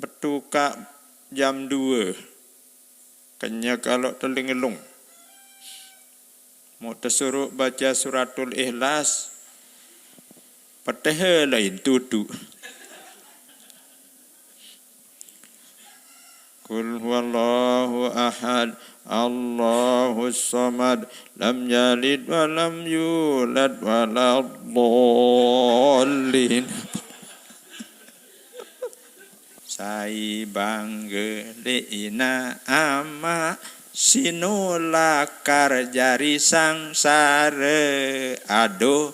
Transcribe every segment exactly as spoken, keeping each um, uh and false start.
Betukak jam dua. Kenya kalau telingelung. Mau tesuruh baca suratul ikhlas. Petehe lain tutu. Qul huwallahu ahad, Allahus samad, lam yalid wa lam yulad wa lam yulad. Sai bangga le ina ama, sinulakar jari sangsara. Aduh.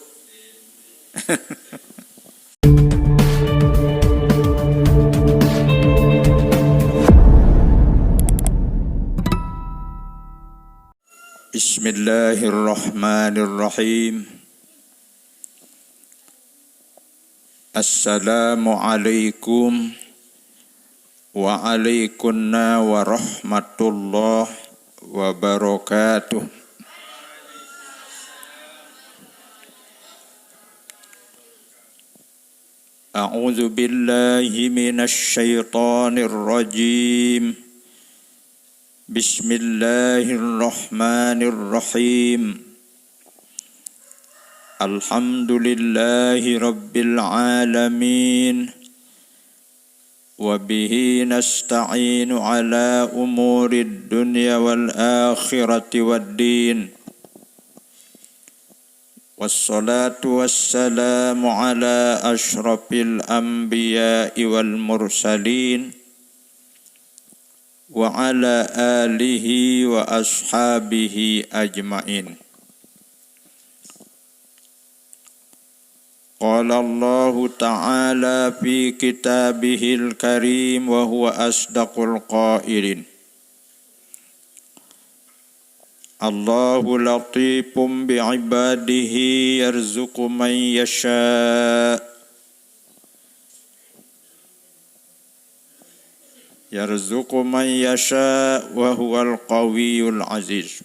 Bismillahirrahmanirrahim. Assalamualaikum wa alaikunna warahmatullahi wabarakatuh. A'udzu billahi minasy syaithanir rajim. Bismillahirrahmanirrahim. Alhamdulillahi rabbil alamin. Wa bihi nasta'inu ala umurid dunya wal akhirati wad din. Wassalatu wassalamu ala asyrafil anbiya'i wal mursalin, wa ala alihi wa ashabihi ajmain. Qala Allahu ta'ala fi kitabihil karim wa huwa asdaqul qailin. Allahu latifum bi ibadihi yarzuqu man yasha. Yarzuqu man yasha wa huwal qawiyul aziz.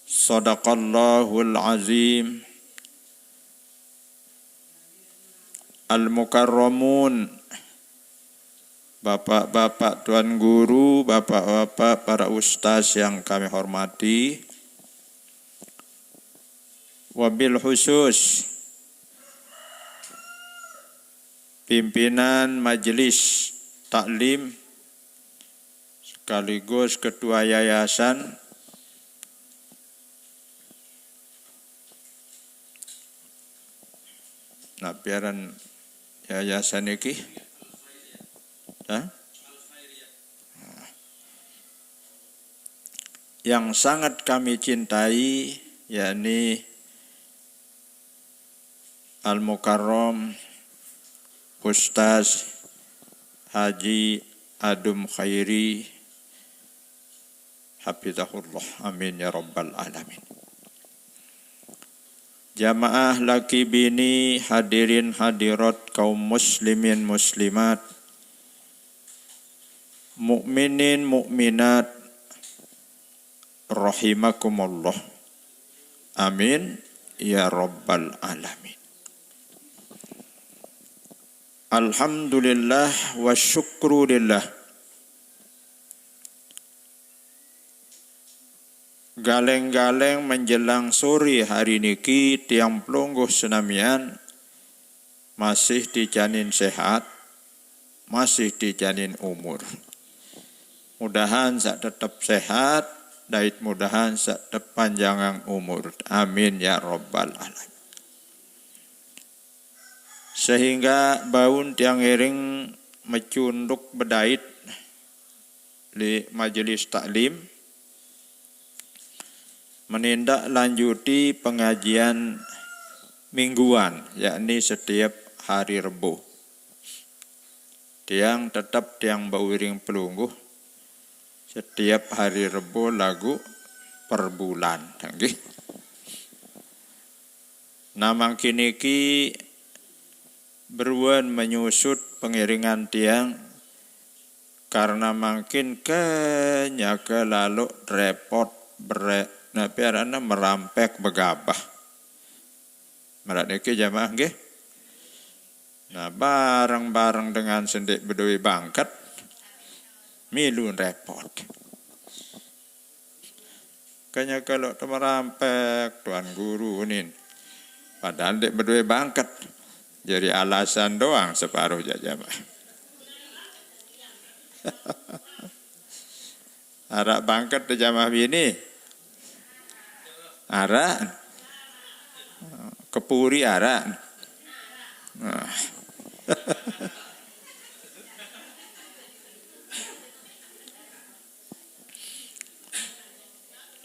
Sadaqallahul azim. Al-Mukarramun, bapak-bapak tuan guru, bapak-bapak para ustaz yang kami hormati, wabil khusus pimpinan majelis taklim sekaligus ketua yayasan. Nah, piaran yayasan iki, hah? Yang sangat kami cintai, yakni Al-Mukarram Ustaz Haji Adum Khairi, hafizahullah. Amin ya rabbal alamin. Jamaah laki bini, hadirin hadirat, kaum muslimin muslimat, mukminin mukminat, rahimakumullah. Amin ya rabbal alamin. Alhamdulillah wa syukrulillah. Galeng-galeng menjelang sore hari niki, tiang pelungguh senamian masih dijanin sehat, masih dijanin umur. Mudahan sak tetep sehat, dait mudahan sak tetep panjangan umur. Amin ya rabbal alamin. Sehingga baun tiang ngiring mecunduk bedait li majelis taklim, menindaklanjuti pengajian mingguan, yakni setiap hari Rebo. Tiang tetap tiang bauring pelungguh setiap hari Rebo lagu per bulan, nggih. Nah, mangkin iki beruan menyusut pengiringan tiang, karena mangkin kenyaga lalu repot bere-, napi arane merampek begabah. Merat niki jamaah nggih. Nah, bareng-bareng dengan sing ndeq bedoe bangket, milu repot. Kenya kalau temerampek Tuan Guru unin. Padahal ndeq bedoe bangket. Jadi alasan doang separuh jaq jamaah. Araq bangket de jamaah bini. Araq. Kepuri araq. Nah.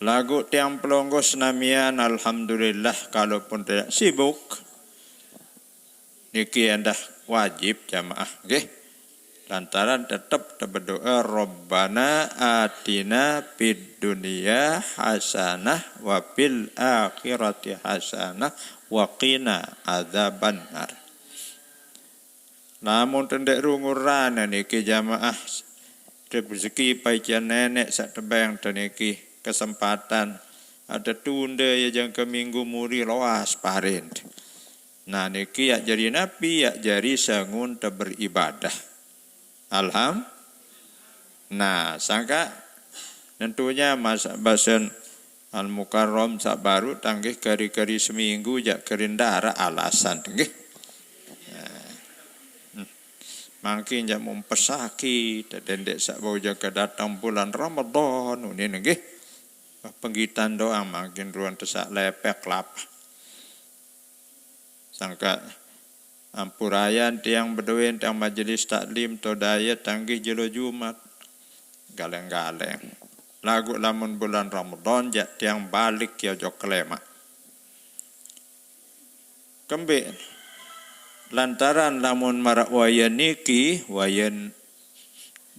Laguq tiang pelungguh senamian, alhamdulillah, kalaupun tidak sibuk, niki endah wajib jamaah, nggih. Lantaran tetep tebedoa, "Rabbana atina fid dunya hasanah wa fil akhirati hasanah wa qina adzabannar." Lamun tendeq rungurane niki jamaah, rezeki paican neneq saq tebeng teniki kesempatan, ade tunde ye jangke minggu muri loas parin. Nah, niki yaq jari napi, yaq jari sengun teberibadah. Alham-, nah, sangkaq nentunya mas-, basen Al-Mukarram saq baruq tanggih kari-kari seminggu jaq kerindah araq alasan, nggih. Nah. Hmm. Mangkin jaq mumpesaki, tedendeq saq bau jangke dateng bulan Ramadan, unin, nggih. Penggitan doang mangkin ruan tesaq lepek lap. Sangkaq ampurayan tiang bedoen tiang majelis taklim to daye tanggih jelo Jumat. Galeng-galeng. Laguq lamun bulan Ramadan jaq tiang balik ya ojok kelemaq. Kembeq? Lantaran lamun maraq wayen niki, wayen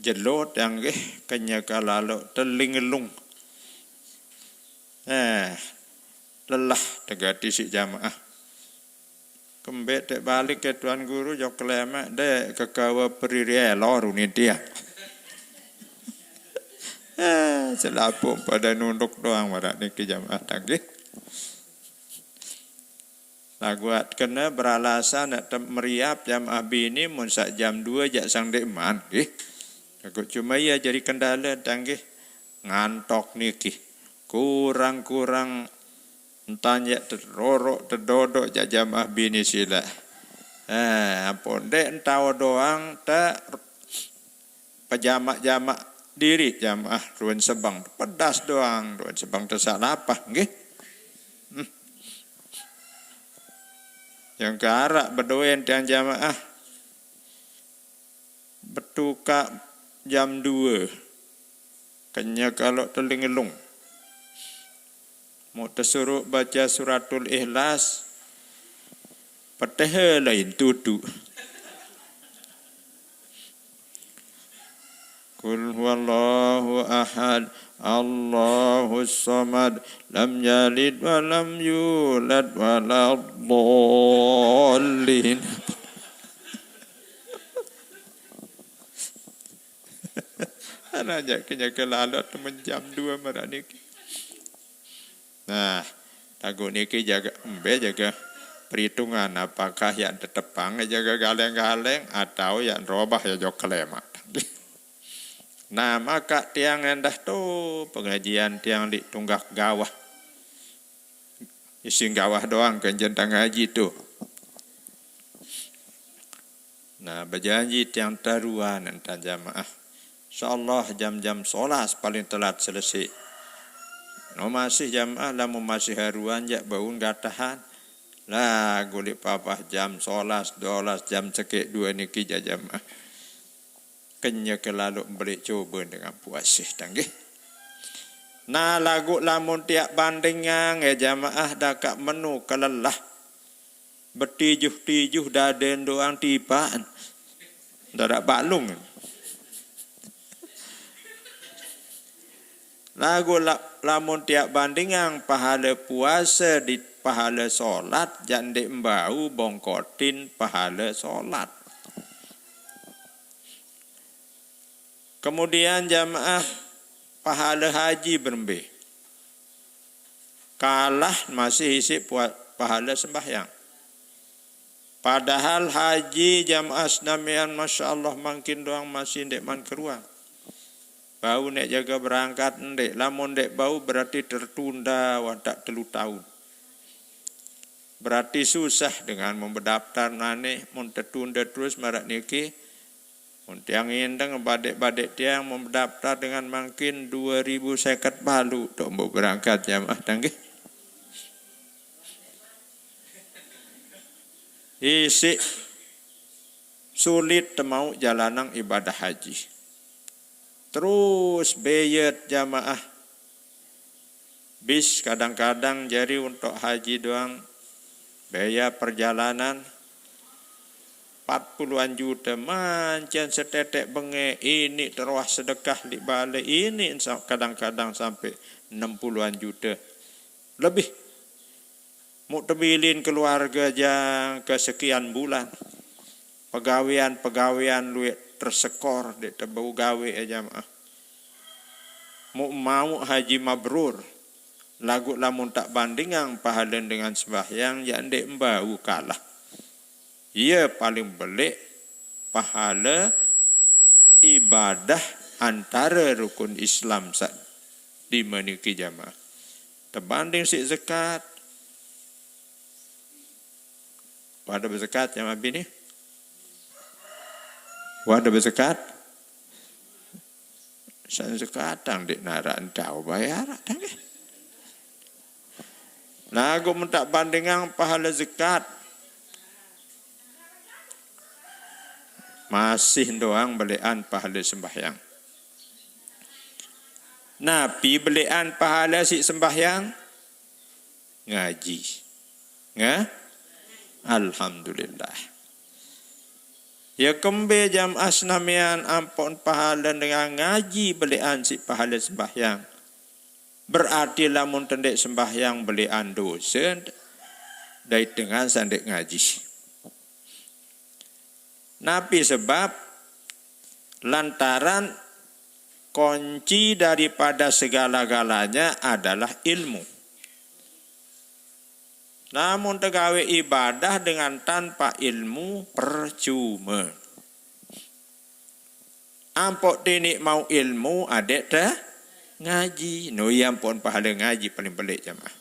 jelo tiang nggih kenyeke lalo telingelung. Eh, lelah tegati siq jamaah. Kembeq teq balik ke Tuan Guru, jok kelemaq, ndeq kegawe periri elor unin tiang. Eh, selapuq pade nunduk doang maraq niki jamaah tanggih. Laguq kene beralasan nek tem-, meriap jamaah bini mun saq jam due jaq sang ndeqman, nggih. Laguq cume ie jari kendale tanggih ngantok niki. Kurang-kurang entan jaq terorok, tedodok jaq jamaah bini silaq. Eh, ampun ndeq entao doang te pejamak-jamak diriq jamaah ruen sebeng, pedas doang, ruen sebeng tesaq lapah, nggih. Hmm. Jangke araq bedoen tiang jamaah, betukaq jam due, kenyeke lalo telingelung. Muq tesuruq bace Suratul Ikhlas, petehe lain tutu. Qul huwallahu ahad, Allahus samad, lam yalid wa lam yulad wa lam dhallin. Araq jaq kenyeke lalo temen jam due maraq niki. Nah, laguq niki jage, mbe jage peritungan, apakah yaq tetepang jage galeng-galeng atau yaq nerobah ya jok kelemaq. Nah, makaq tiang endah to pengajian tiang ndeq tunggah gawah. Isin gawah doang kenjen tang ngaji to. Nah, bejanji tiang taruan entan jamaah. Insyaallah jam-jam solas paling telat selesai. No masih jamaah, lamun masih haruan jaq baun gatahan. Lah, guliq papah jam solas, dolas, jam sekeq due niki jaq jamaah. Kenyeke lalo beleq cobe dengan puase tanggih. Nah, laguq lamun tiaq bandingang, eh, jamaah dakaq menu kelelah. Betijuh-tijuh daden doang tipaqn. Ndaraq balung. Laguq la-, lamun tiaq bandingang pahale puase di pahale solat, jaq ndeq mbau bongkotin pahale solat. Kemudian jamaah pahale haji berembe? Kalah masih isiq pua-, pahale sembahyang. Padahal haji jamaah senamian, masya Allah, mangkin doang masih ndeqman keruan. Bau neq jage berangkat ndeq, lamun ndeq bau berarti tertunda wah daq telu taun. Berarti susah dengan mau bedaftar maneh, mun tetunda terus maraq niki. Mun tiang indeng badeq-badeq tiang mau bedaftar dengan mangkin due ribu seket balu, tok mau berangkat jamaah tanggih. Isiq sulit temauq jalanang ibadah haji. Terus beyet jamaah. Bis kadang-kadang jari untuk haji doang, biaya perjalanan empat puluhan juta, mancen seteteq bengaq, ini teroah sedekah leq bale, ini sa-, kadang-kadang sampai enam puluhan juta lebih. Muq tebilin keluarge jangke sekian bulan. Pegawean-pegawean lueq tersekor, ndeq tebau gawe, eh, jamaah. Muq mauq haji mabrur, laguq lamun taq bandingang pahalen dengan sembahyang, jaq ndeq mbau kalah. Ie paling beleq pahale ibadah antare rukun Islam saq lime niki jamaah. Tebanding siq zekat. Wah de bezekat jamaah bini? Wah de bezekat? Saq zekatang ndeq naraq entau bayar, tanggih. Laguq mun taq bandingang pahale zekat, masih doang beleqan pahale sembahyang. Napi beleqan pahale siq sembahyang? Ngaji. Nga-, Alhamdulillah. Ya kembe jamaah senamian, ampoqn pahale dengan ngaji beleqan siq pahale sembahyang. Berarti lamun tendeq sembahyang beleqan dose dait dengan saq ndeq ngaji. Napi sebab? Lantaran kunci daripada segala-galanya adalah ilmu. Lamun tegawe ibadah dengan tanpa ilmu, percume. Ampoq tiniq mauq ilmu adeq te ngaji. No, ie ampoqn pahale ngaji paling beleq jamaah.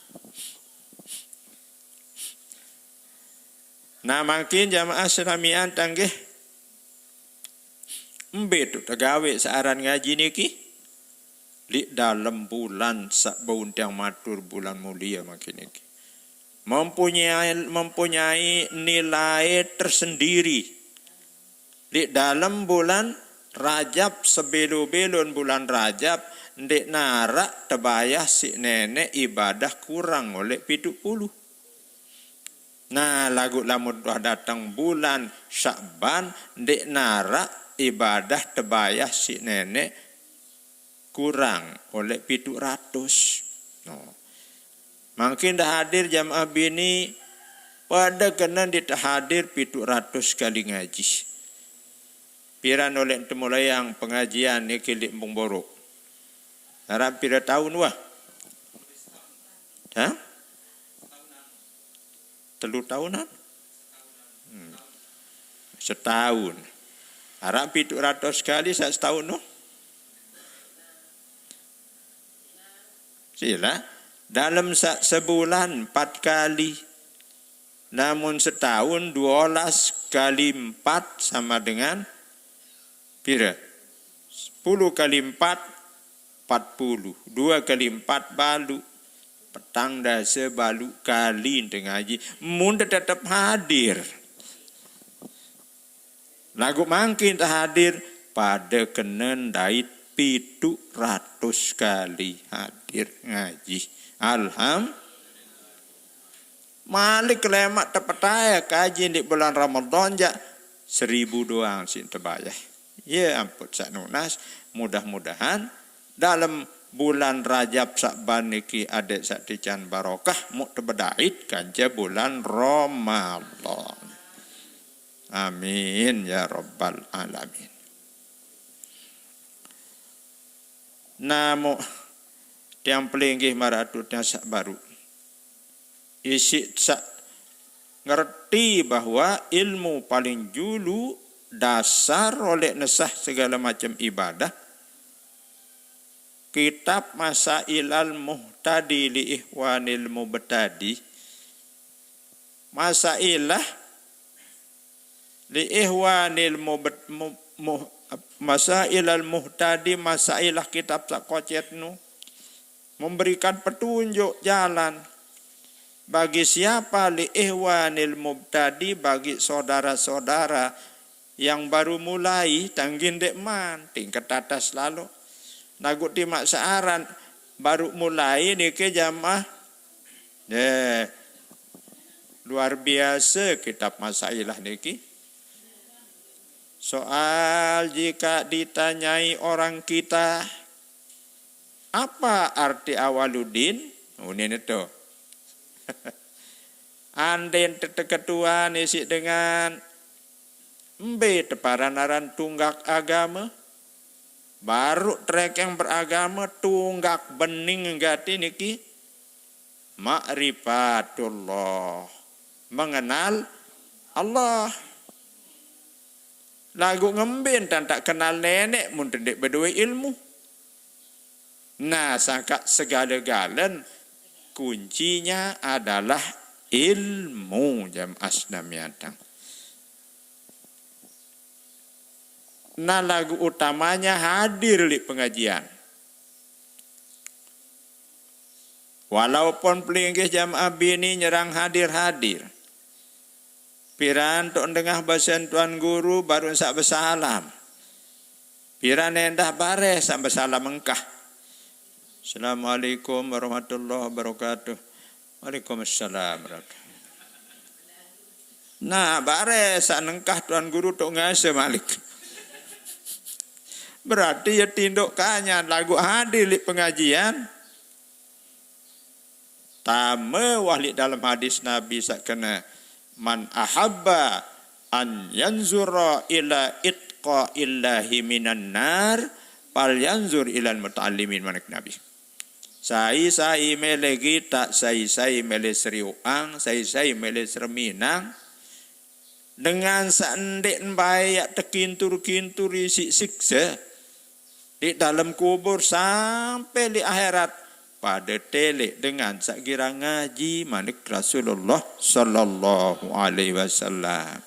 Nah, mangkin jamaah senamian tanggih, mbe tuq tegawe searan ngaji niki? Leq dalem bulan saq bau tiang matur bulan mulie mangkin niki. Mempunyai, mempunyai nilai tersendiri. Leq dalem bulan Rajab, sebelo-belon bulan Rajab, ndeq naraq tebayah siq neneq ibadah kurang oleq pituq pulu. Nah, laguq lamun wah dateng bulan Sya'ban, ndeq naraq ibadah tebayah siq neneq kurang oleq pituq ratus. No. Mangkin dah hadir jamaah bini, pade kenen ndeq tehadir pituq ratus kali ngaji. Piran oleq temulaiang pengajian niki leq Embung Borok? Araq pire taun wah? Hah? Telu taunan? Hmm. Setaun. Araq pituq ratus kali saq setaun no? Sila. Dalem saq sebulan empat kali. Lamun setaun due olas kali empat sama dengan pire? Sepuluh kali empat, empat puluh. Due kali empat balu. Petang dase balu kali ente ngaji. Mun te tetep hadir. Laguq mangkin tehadir, pade kenen dait pituq ratus kali hadir ngaji. Alham-, malik kelemaq tepetae kaji ndeq bulan Ramadan jaq seribu doang siq tebayah. Ye ampun saq nunas, mudah-mudahan dalem bulan Rajab Sa'ban niki adeq saq tican barokah, muq tebedait kance bulan Ramadan. Amin ya rabbal alamin. Namuq tiang pelinggih maraq atur tiang saq baruq. Isiq saq ngerti bahwa ilmu paling julu dasar oleh nesah segala macam ibadah. Kitab Masailal Muhtadi li Ikhwanil Mubtadi. Masailah li Ikhwanil Mubet-, Mu-, Mu-, Masailal Muhtadi, masailah kitab sakocetnu. Memberikan petunjuk jalan bagi siapa? Li Ikhwanil Mubtadi, bagi saudara-saudara yang baru mulai, tanggin dek man, tingkat atas lalu. Lagu timak searan, baru mulai niki jamaah. Deh, luar biasa kitab Masailah niki. Soal jika ditanyai orang kita, apa arti awaludin? Unin itu. Andin teteketuan isi dengan embe teparan-aran tunggak agama. Baru trek yang beragama, tunggak bening gati niki. Ma'rifatullah. Mengenal Allah. Lagu ngembin tan tak kenal nenek mun tendik bedue ilmu. Nah, sangka segala-galan kuncinya adalah ilmu jamaah senamian tang. Nah, lagu utamanya hadir di pengajian. Walaupun pelinggih jamaah bini nyerang hadir-hadir. Piran tok dengah basen Tuan Guru baru sak besalam. Piran endah bareh sak besalam engkah. Assalamualaikum warahmatullahi wabarakatuh. Waalaikumsalam warahmatullahi. Nah, bareh sak nengkah Tuan Guru tok ngase malik. Berarti ya tinduk kanyan lagu hadir di pengajian. Tama wahli dalam hadis Nabi sakena, "Man ahabba an yanzura ila itqa illahi minan nar, fal yanzur ilal muta'allimin," manik Nabi. Sai-sai mele gita, sai-sai mele seriuang, sai-sai mele serminang, dengan seendik mbae yak tekintur-kintur isi siksa di dalam kubur sampai di akhirat, pada telek dengan sak gira ngaji manik Rasulullah sallallahu alaihi wasallam.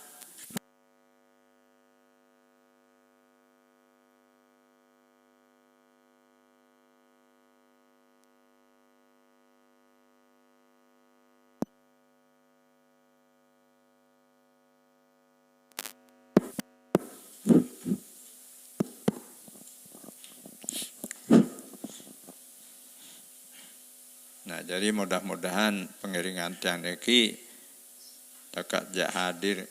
Nah, jadi mudah-mudahan pengiringan tiang niki tekak jak hadir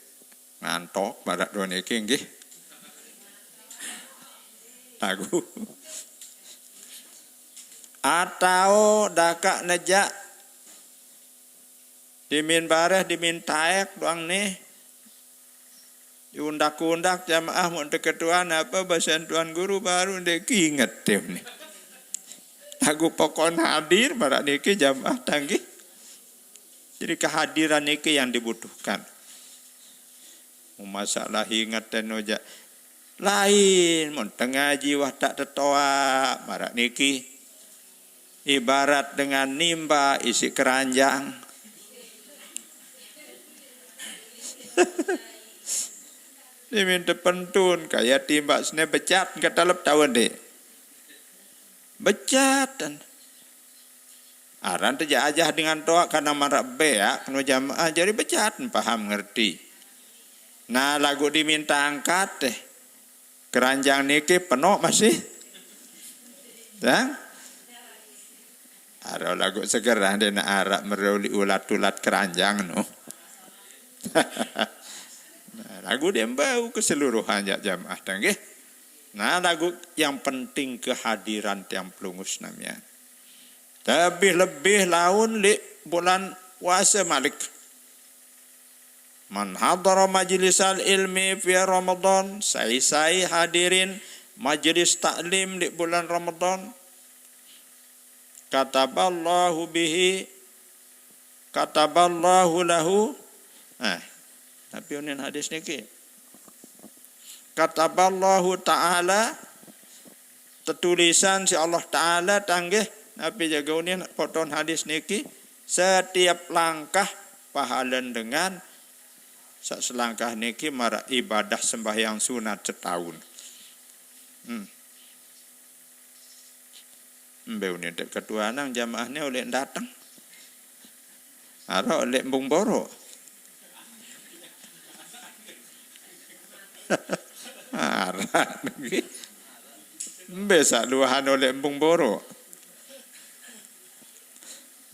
ngantok barak dua niki nggih. Lagu. Atau dakak nejak dimin bareh, dimin taek doang nih. Diundak-undak jamaah mun teketuan apa basen Tuan Guru baru ndek inget tim nih. Lagu pokon hadir barak niki jamaah tanggih. Jadi kehadiran niki yang dibutuhkan. Masalah inget dan oja. Lain mun tengaji wah tak tetoak barak niki. Ibarat dengan nimba isi keranjang. Dimin tepentun kaya timba sene becat ke talep tawen dek. Becat dan aran tejajah dengan toak karena marak beak kena jamaah jadi becat paham ngerti. Nah, lagu diminta angkat deh. Keranjang niki penuh masih. Dang? Aro lagu segerah deh nak arak meruli ulat-ulat keranjang no. Nah, lagu dia bau keseluruhan jak jamaah tanggih. Nah, lagu yang penting kehadiran tiang pelungus namanya. Lebih-lebih laun li bulan puasa malik. Man hadara majlisal ilmi fi Ramadan, sai-sai hadirin majlis taklim di bulan Ramadan. Kataballahu bihi, kataballahu lahu Eh, napi unin hadis niki? Kataballahu ta'ala, tetulisan si Allah Ta'ala tanggih, napi jaga unin poton hadis niki, setiap langkah pahalan dengan sak selangkah niki mara ibadah sembahyang sunat setahun. Hmm. Embe unin dek ketuanang jamaahnya oleh datang. Ara oleh embung boro. Ara niki. Embe sak luahan oleh embung boro.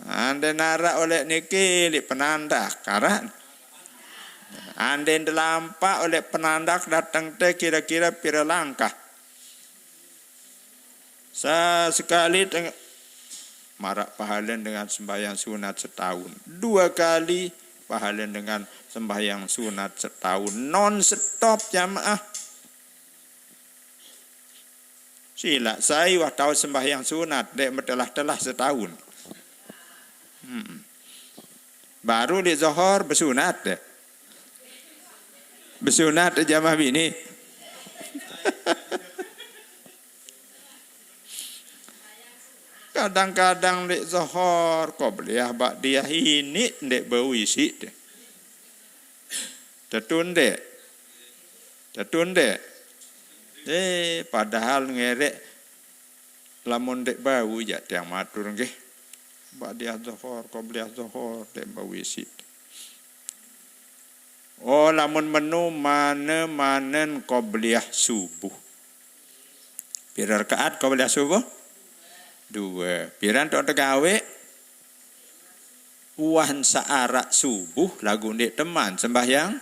Ande narak oleh niki lik penandak, karan. Ande delampak oleh penandak datang te kira-kira pira langkah. Sa-, sekali teng-, marak pahalan dengan sembahyang sunat setahun. Dua kali pahalan dengan sembahyang sunat setahun. Non stop jamaah. Sila sai wah tahu sembahyang sunat, dek metelah-telah setahun. Hmm. Baru di Zohor besunat deh. Besunat deh jamaah bini. Kadang-kadang dek Zohor, kau beliah bak dia ini, dek bau isi deh. Tetun dek. Tetun dek. Eh, padahal ngerek lamun dek bau jak tiang matur nggih. Ba'diyah Zohor, qobliyah Zohor, dek bau isi. Oh, lamun menu mane manen qobliyah subuh. Pira rakaat qobliyah subuh? Dua. Piran tok tegawe? Uahan saarak subuh lagu ndik teman sembahyang.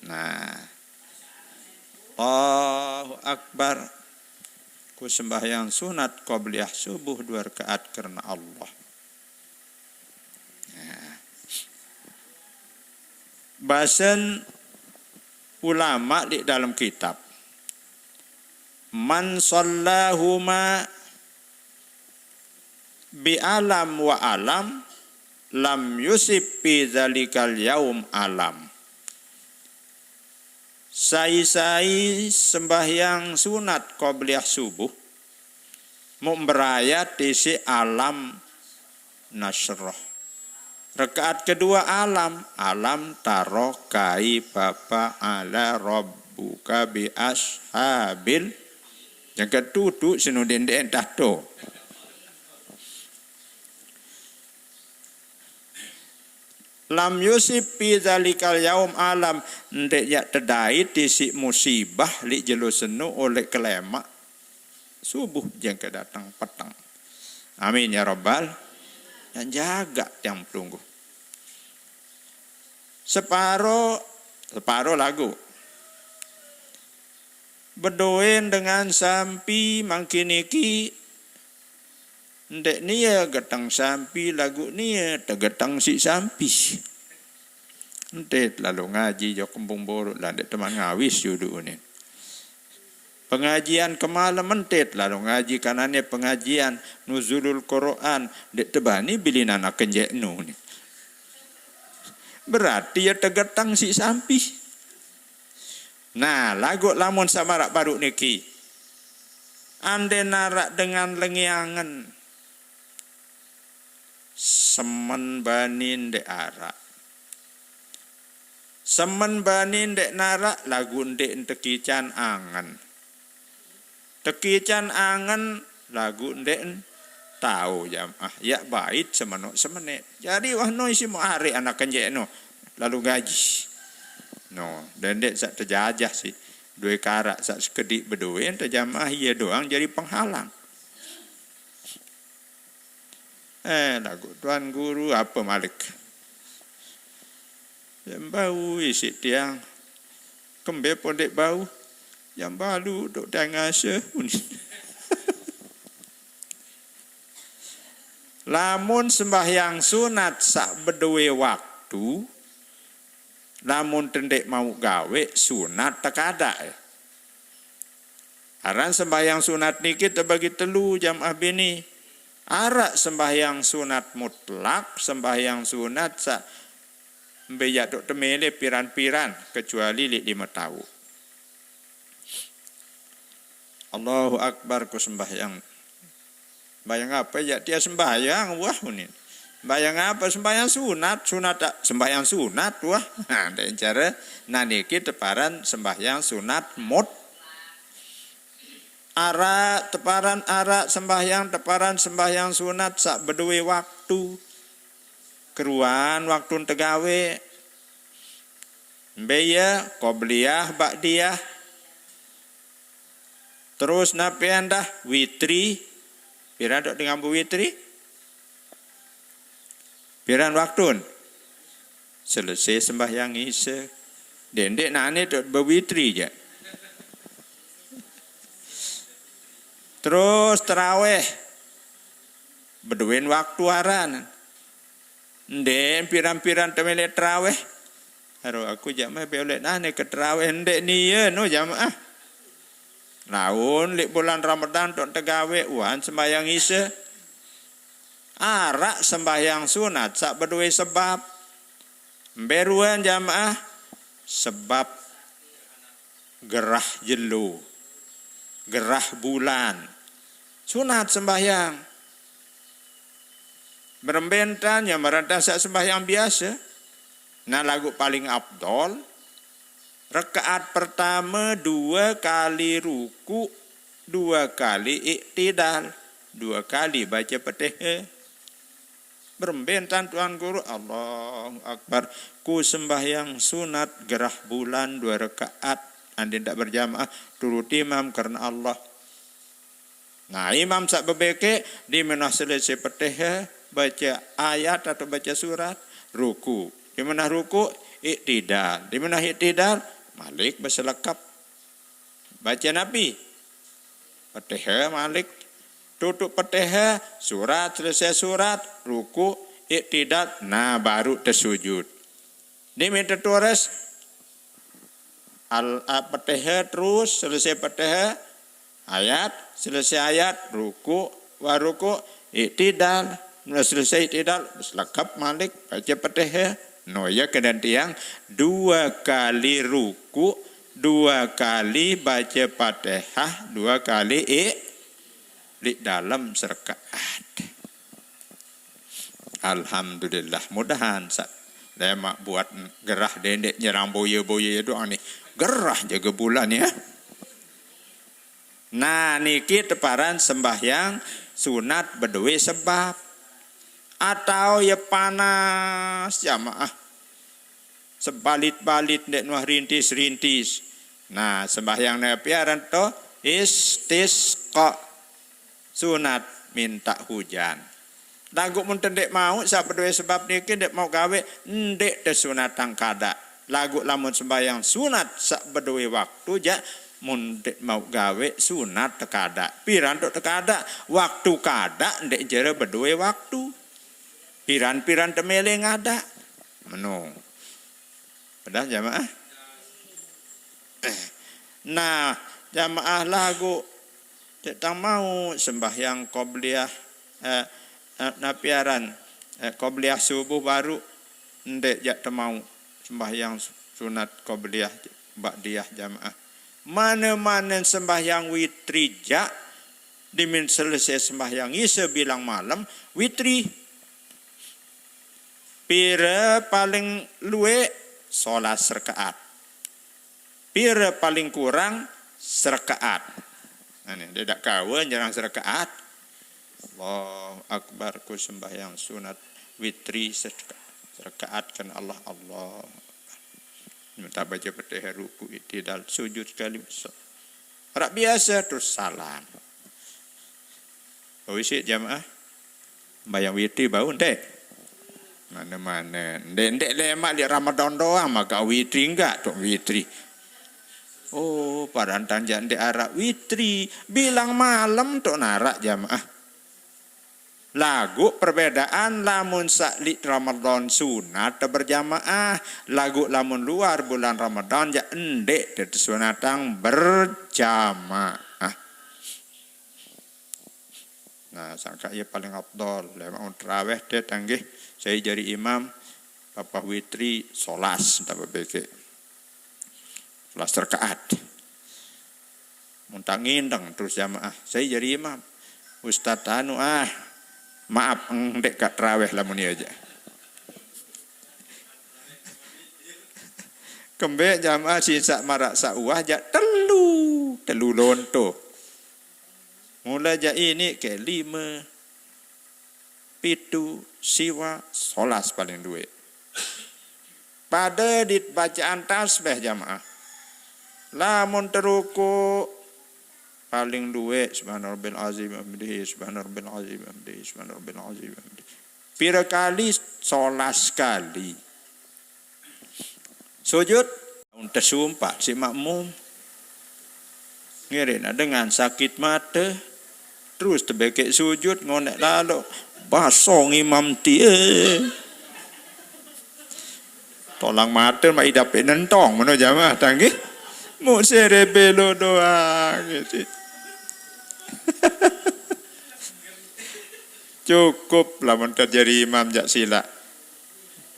Nah. Allahu Akbar. Ku sembahyang sunat qobliyah subuh dua rakaat karena Allah. Nah. Basen ulama di dalam kitab. Man sallahuma bi alam wa alam lam yusib fi zalikal yaum alam. Sai-sai sembahyang sunat qobliyah subuh, muk berayat isi alam nasroh. Rakaat kedua alam, alam taro kaifa fa'ala rabbuka bi ashabil. Yang ketutu senudin den tahto. Lam yusib fi zalikal yaum alam, ndeq jaq tedait isiq musibah liq jelo seno oleq kelemaq subuh jangke dateng peteng. Amin ya rabbal. Yang jagaq tiang pelungguh. Separo, separo lagu. Bedoen dengan sampi mangkin niki, ndeq nie geteng sampi laguq nie tegeteng siq sampi. Entet lalo ngaji jok kempung boruq lah ndeq teman ngawis juduq unin. Pengajian kemalem entet lalo ngaji kanane pengajian Nuzulul Quran, ndeq tebani bilinan akenjeq nu ni. Berarti ye tegeteng siq sampi. Nah, laguq lamun saq maraq baruq niki, ande naraq dengan lengiangen, semen bani ndeq araq. Semen bani ndeq naraq, laguq ndeq tekican angen. Tekican angen laguq ndeqn tao jamaah, yaq bait semenoq semeneq. Jari wah no isiq muq areq anak kenjeq no, lalu ngaji. No, dendeq saq tejajah siq. Due karaq saq sekediq bedoen tejamaah, ie doang jari penghalang. Eh, laguq Tuan Guru ape malik? Jam bau isiq tiang. Kembe pun ndeq bau? Jam balu dok tiang ngase. Lamun sembahyang sunat saq bedoe waktu, lamun tendeq mauq gawe, sunat tekadaq. Aran sembahyang sunat niki tebagi telu jamaah bini. Araq sembahyang sunat mutlak, sembahyang sunat saq Mbe ya' tu' temele piran-piran kecuali li' lima tau. Allahu Akbar ku sembahyang. Sembahyang apa ya' dia sembahyang? Wah, unin. Sembahyang apa? Sembahyang sunat, sunat tak sembahyang sunat, wah. Nah, nde'en cara naniki teparan sembahyang sunat mut. Ara' teparan ara' sembahyang, teparan sembahyang sunat sak beduwe waktu. Keruan waktun tegawe. Mbe ya, qobliyah, ba'diyah. Terus napi endah witri. Piran tu' dengambu witri? Piran waktun? Selesai sembahyang Isya. Nde'en nane tu' bewitri ja. Terus terawih. Beduwen waktu aran. Nde'en piran-piran temele terawih. Aro aku jamaah be oleh nane ke terawih nde'en niyen no jamaah. Laun li' bulan Ramadan tu' tegawe uwan sembahyang Isya. Ara' sembahyang sunat sak beduwe sebab. Mbe ruan jamaah? Sebab gerah jelo, gerah bulan. Sunat sembahyang. Berembe entan ya' marentah sak sembahyang biasa. Nah, lagu paling afdol, rakaat pertama dua kali ruku, dua kali iktidal, dua kali baca Fatihah. Berembe entan Tuan Guru, Allahu Akbar. Ku sembahyang sunat gerah bulan dua rakaat. Andin tak berjamaah, turut imam karena Allah. Nah, imam sak bebeke, di menah selesai Fatihah, baca ayat atau baca surat, ruku. Di menah ruku, iktidal. Di menah iktidal, malik beselekap. Baca napi? Fatihah malik. Tutup Fatihah, surat, selesai surat, ruku, iktidal, nah, baru tesujud. Ni minta terus al, a, Fatihah terus, selesai Fatihah, ayat, selesai ayat, ruku, wa ruku, iktidal. Mula selesai iktidal, selekap malik, baca Fatihah. No, ya kena tiang dua kali ruku, dua kali baca Fatihah, dua kali ik, li' dalem serkaat. Alhamdulillah, mudahan sa, lemak buat gerah dendek nyerang boye-boye doang ni. Gerah jaga bulan ya. Nah, niki teparan sembahyang sunat beduwe sebab. Atau ya panas jamaah. Sebalit-balit nde'en wah rintis-rintis. Nah, sembahyang napi aran to? Istisqa. Sunat minta hujan. Lagu mun te nde'en mau sak beduwe sebab niki nde'en mau gawe, nde'en tesunatang kada'. Lagu lamun sembahyang sunat sak beduwe waktu ja, mun nde'en mau gawe sunat tekada'. Piran tu' tekada'? Waktu kada' nde'en jero beduwe waktu. Piran-piran temele ngada'. Meno. Pedah jamaah? Nah, jamaah lagu nde'en tang mau sembahyang qobliyah, eh, eh, napi aran, eh, qobliyah subuh baru nde'en ja' temau sembahyang su-, sunat qobliyah ba'diyah jamaah. Mane-mane sembahyang witri ja', di min selesai sembahyang Isya bilang malem, witri. Pira paling luwe? Solas rakaat. Pira paling kurang? Serakaat. Nah, ni, nde'en dak kawe nyerang serakaat. Allahu Akbar, ku sembahyang sunat witri seraka-, serakaat kan Allah, Allah. Minta baca Fatihah, ruku, iktidal, sujud sekali. So-, rak biasa terus salam. Bau isi jamaah? Bayang witri bau nde'en? Mane-mane. Nde'en, nde'en lemak li' Ramadan doang maka witri enggak tu' witri. Oh, parantan ja' nde'en ara' witri. Bilang malem tu' narak jamaah. Lagu perbedaan lamun sak li' Ramadan sunat berjamaah, lagu lamun luar bulan Ramadan ja' nde'en tesunatang berjamaah. Nah, sangka iya paling afdol. Lemak mun terawih te tanggih, saya jari imam, Apa witri solas, tambah beke. Solas rakaat. Muntang ngindeng terus jamaah. Saya jadi imam. Ustaz anu ah, maaf, engdek kak teraweh lamun iya aja. Kembe jamaah sinsak marak sauah ja telu, telu lonto. Mula ja ini ke lima, pitu, siwa, solas paling duwe. Pada di bacaan tasbih jamaah. Lamun teruku paling duwe subhana rabbil azim bihamdihi, subhana rabbil azim bihamdihi, subhana rabbil azim bihamdihi. Pira kali? Solas kali. Sujud, lamun tersumpak si makmum. Ngiring dengan sakit mata, terus tebekek sujud ngonek lalo. Basong imam tie. Tolang mata mak idap nentong meno jamaah tanggih. Muk sere belo doang gitu. Cukup lamun terjadi imam jak sila.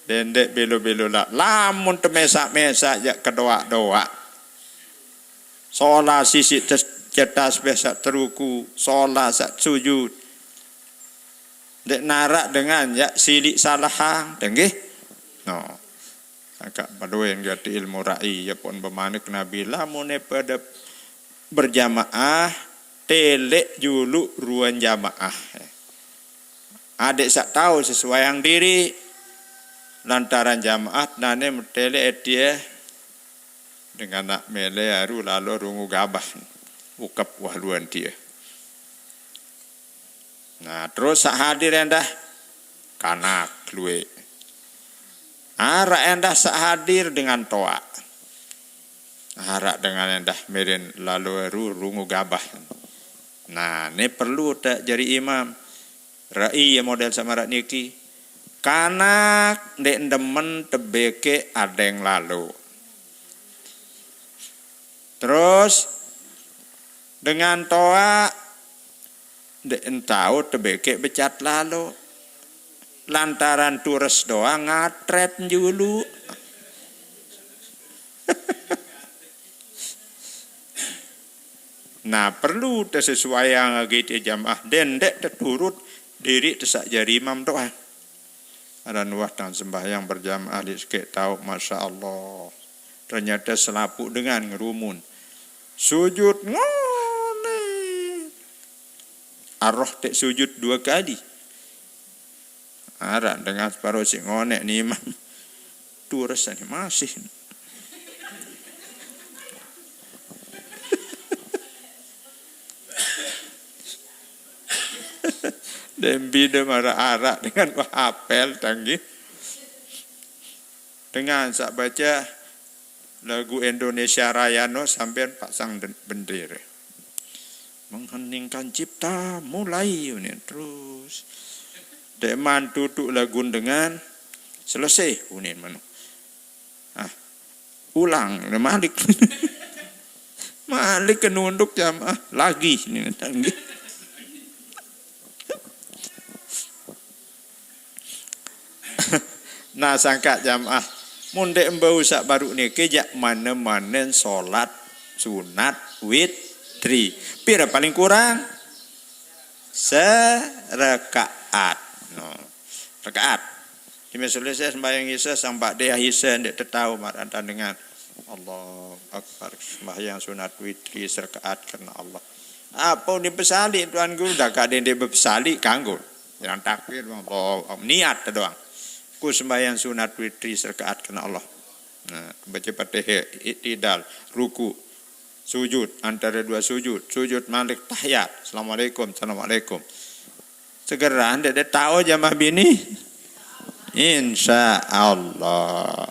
Dendek belo-belo lah. Lamun temesak-mesak jak kedoak-doak. Solah sisi cetas besak teruku, solah sak sujud. Dek narak dengan ya silik salahang, tenggih. No. Agak padoen gati ilmu ra'i ya pun bemanik Nabi lamun pada berjamaah telek julu ruan jamaah. Adik sak tahu sesuai yang diri lantaran jamaah nane metele etie dengan nak mele aru lalo rungu gabah ukep wah luan tie. Nah, terus sak hadir endah kanak luwe. Arak endah sak hadir dengan toak. Arak dengan endah mirin lalu eru rungu gabah. Nah, ini perlu tak jadi imam. Rai ya model samarak niki. Kanak ndek ndemen tebeke adeng lalu. Terus dengan toak ndek entau tebeke becat lalu. Lantaran tures doang ngatret julu. Nah, perlu tersesuaian lagi di jamaah. Dendek terturut diri tesak jari imam doang. Ada nuah tang sembahyang berjamaah di sekek tau, Masya Allah. Ternyata selapu dengan ngerumun. Sujud ngone. Aroh tek sujud dua kali. Arak dengan separuh si ngonek ni imam. Tures ni masih. Dembi de marah arak dengan apel tanggih. Dengan sak baca lagu Indonesia Raya no sampean pasang bendera. Mengheningkan cipta mulai ini terus. Deman tutuk lagu dengan selesai unin manu. Ah, ulang malik. Malik ke nunduk jamaah lagi ini tanggih. Nah, sangka jamaah. Mun dek embau sak baru niki jak mana-mana solat sunat witri. Pira paling kurang? Serekaat. No. Rekaat. Di majelis sembahyang Isya sampai dia Isya ndak tetau maranta dengan Allahu Akbar. Sembahyang sunat witri serekaat karena Allah. Apa ni pesali Tuan Guru dah kada dia pesali kanggo. Yang takbir doang, Allahu Akbar. Niat doang. Ku sembahyang sunat witri serekaat karena Allah. Nah, baca Fatihah, iktidal, ruku, sujud, antara dua sujud, sujud malik tahiyat. Assalamualaikum, assalamualaikum. Segera ndak ada tahu jamaah bini. Insya Allah.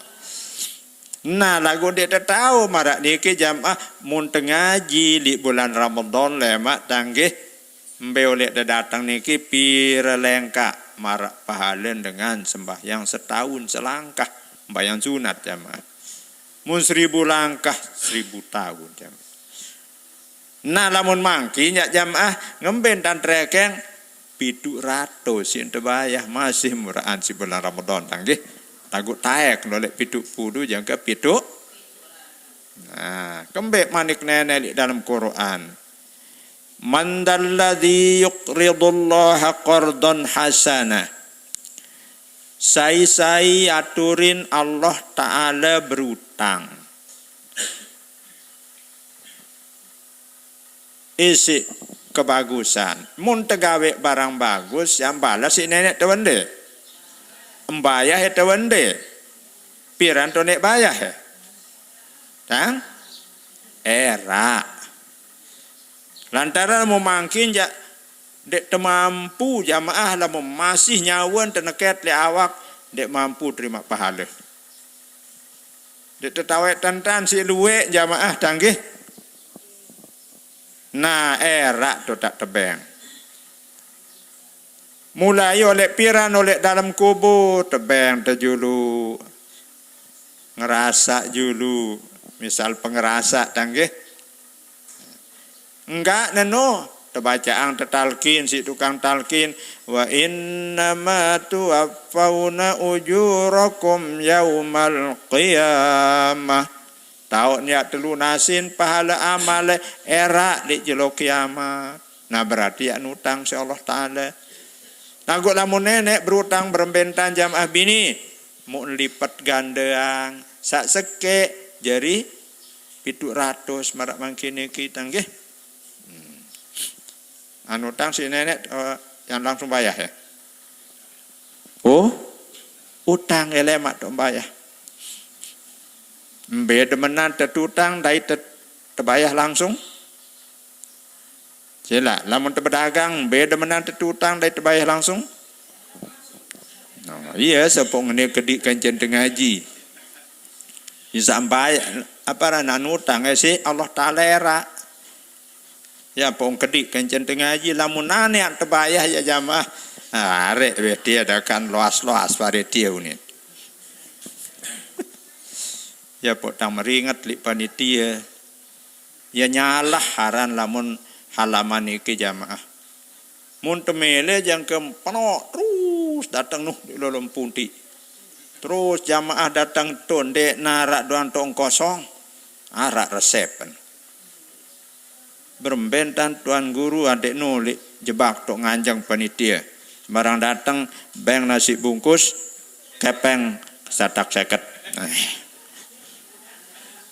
Nah, lagu ndak ada tahu marak niki jamaah mun tengaji li bulan Ramadan lemak tanggih. Mbe oleh datang niki pira lengkak marak pahalen dengan sembahyang setahun selangkah sembahyang sunat jamaah. Mun seribu langkah seribu tahun jamaah. Nah, lamun mangki nyak jamaah ngemben tan trekeng pitu ratus sin tebayah masih muraan si bulan Ramadan tanggih. Lagu taek lo lek pitu puluh jangka pitu. Nah, kembe manik nenek lek dalam Quran. "Man dalladzi yuqridullaha qardan hasana." Sai-sai aturin Allah Ta'ala berutang. Isi kebagusan. Mun tegawe barang bagus, yang balas si nenek tewende. Mbayah ya tewende. Piran to nek bayah ya? Tang? Era. Lantaran mau mangkin jak dek temampu jamaah lamun masih nyawan teneket le awak dek mampu terima pahala. Dek tetawek tantan si luwek jamaah tanggih. Nah, erak tu tak tebeng. Mulai oleh piran oleh dalam kubur, tebeng tejulu. Ngerasa julu. Misal pengerasa tanggih. Enggak neno, tebacaang tetalkin si tukang talkin, "Wa innama tuwaffauna ujurakum yaumal qiyamah." Taun ya telunasin pahala amale erak di jelo kiamat. Nah, berarti ya nutang si Allah Ta'ala. Nah, gua lamun nenek berutang berembentan jamaah bini, mau lipat gandeng, sak seke, jadi pitu ratus marak mangkin niki tanggih. Hmm. Anu utang si nenek, eh, yang langsung bayar ya. Oh, utang elemak tu bayar. Mbe demenan tetutang dai tet-, tebayah langsung. Sila, lamun tebedagang, mbe demenan tetutang dai tebayah langsung. Nah, iya, sepok ngene kedik kencen tengaji. Bisa mbayar apa rana nutang eh, si Allah Ta'ala era. Ya pong kedik kencen tengaji lamun nane yang tebayah ya jamaah. Ah, arek weh dia dah kan loas-loas pare dia unin. Ya pok tang meringat lik panitia. Ya nyalah haran lamun halaman iki jamaah. Mun temele jangkem penok terus datang nuh di lolom punti. Terus jamaah datang tu ndek narak doang tong kosong. Arak resepen. Berembentan tuan guru adek nulik jebak tok nganjeng panitia. Sembarang datang beng nasi bungkus kepeng satak seket. Eh.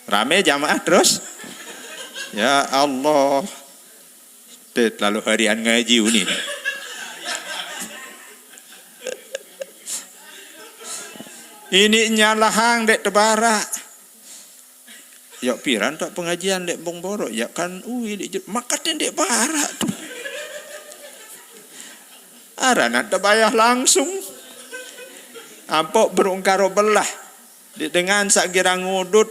Rame jamaah terus. Ya Allah. Teh, terlalu harian ngaji uni. Ini nyalahang dek tebara. Ya piran tak pengajian dek bong borok. Ya kan ui dek jet. Maka dek bara tu. Aranan tebayah langsung. Ampok berungkaro belah. Di dengan sak girang ngudut.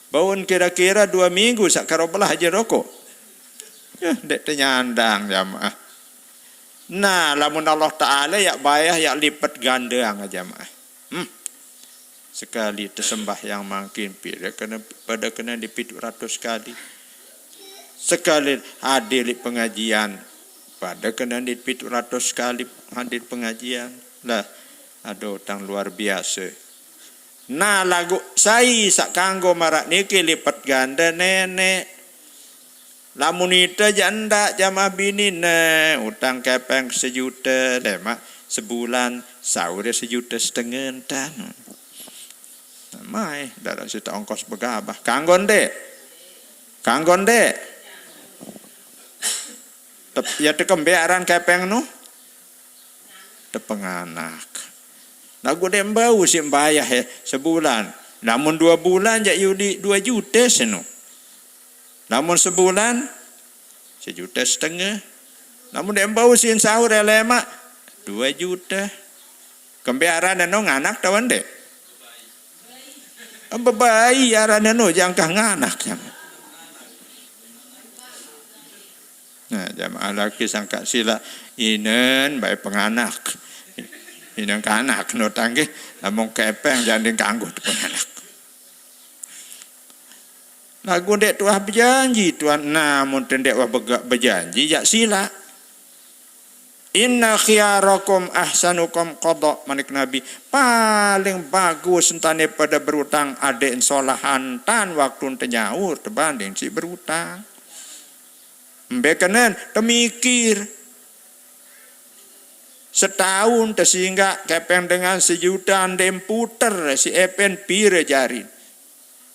Baun kira-kira dua minggu sak karo belah aja rokok. Ya, dek tenyandang jamaah. Nah, lamun Allah Ta'ala ya bayah ya lipat gandeng jamaah. Hmm. Sekali tersembah yang makin pira kena pada kena di pitu ratus kali. Sekali hadir di pengajian pada kena di pitu ratus kali hadir pengajian. Lah, ada utang luar biasa. Nah, lagu sai sak kanggo marak niki lipat ganda nenek. Lamun ite janda jamaah bini ne utang kepeng sejuta lemak sebulan saure sejuta setengah entan. Mai darah sita ongkos begabah. Kanggo ndek. Kanggo ndek. Tep, ya tekembe aran kepeng nu. Tepenganak. Lagu dek mbau si mbayah ya sebulan. Lamun dua bulan jak yudi dua juta seno. Lamun sebulan sejuta setengah. Lamun dek mbau si sahur ya lemak dua juta. Kembe aran no nganak tawan dek. Bebai aran no jangkah nganak. Nah, jamaah laki sangka sila inen bae penganak. Inen kanak no tanggih lamun kepeng janding kanggo tu penganak. Lagu dek tuah berjanji tuan namun tendek wah bega-, berjanji jak sila. Inna khiyarakum ahsanukum qada, manik Nabi. Paling bagus entane pada berutang ade solahan tan waktu ente nyaur tebanding si berutang. Embe kenen temikir. Setahun tesinggak kepeng dengan sejuta ndem puter si epen pire jarin.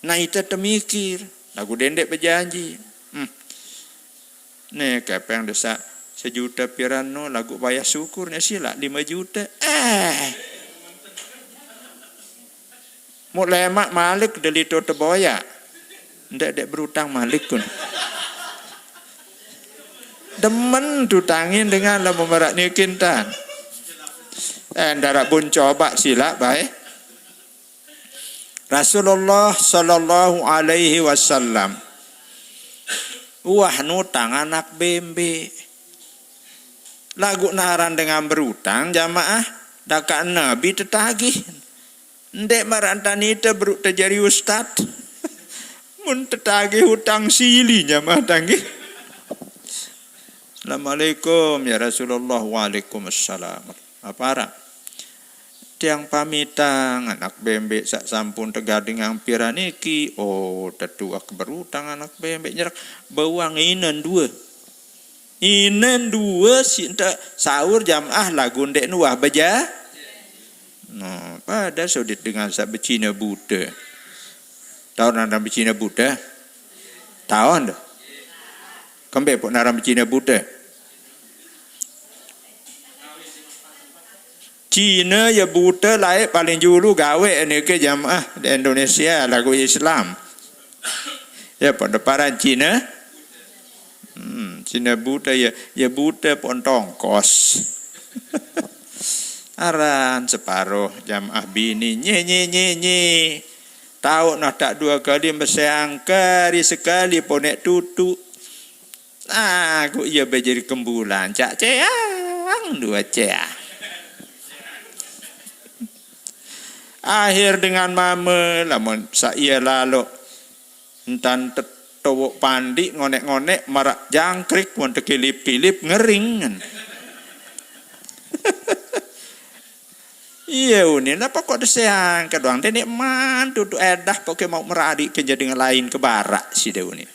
Nah, ite temikir, lagu dendek bejanji. Hmm. Nih, kepeng desa sejuta piran no, lagu wayah syukur nih sila lima juta. Eh. Mau lemak malik delito teboya. Ndek dek berutang malik kun. Demen tutangin dengan lamun merak nikin tan. Eh, ndara bun coba sila bae. Rasulullah sallallahu alaihi wasallam wah nutang anak bembe. Lagu naran dengan berutang jamaah, daka Nabi tetagih. Ndek marantanite beru tejari ustad. Mun tetagih utang sili jamaah tanggih. Assalamualaikum ya Rasulullah. Waalaikumsalam. Apa araq? Tiang pamitang anak bembe sak sampun tegading ampiran iki. Oh, tetuak berutang anak bembe nyerak bawang inen dua. Inen dua si ente sahur jamaah lagu ndek nuah beja. Nah, pada sodit dengan sak becina buta. Tahu nang becina buta? Tahu ndak? Kembe pok naran becina buta. Cina ya buta lae paling julu gawe niki jamaah di Indonesia lagu Islam. Ya pada paran Cina. Hmm, Cina buta ya, ya buta pon tongkos. Aran separuh jamaah bini nye nye nye nye. Tahu nah tak dua kali meseang kari sekali ponek tutu. Aku iya bejari kembulan cak ceang dua ceang. Akhir dengan mame lamun sak iya lalo entan tetowok pandi ngonek-ngonek marak jangkrik wong tekilip-kilip ngering. Iya uni, napa kok deseang kedoang dene mantu tu edah poke mau meradi ke jadi ngelain ke barak si de uni.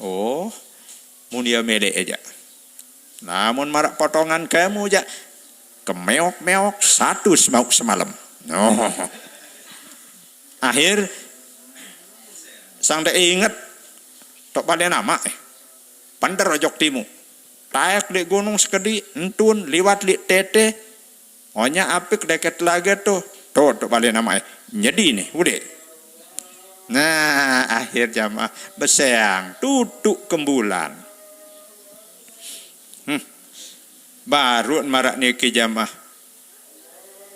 Oh, mulia melek aja. Namun marak potongan kamu aja kemeok-meok satu semau semalam. Oh. Akhir sang de inget tok pada nama eh. Pender ojok timu. Taek di gunung sekedi, entun liwat li tete, onya apik deket lage tuh. Tuh, tuh balik nama eh. Nyedi nih, udah. Nah, akhir jamaah beseang tutuk kembulan. Hmm. Baru marak niki jamaah.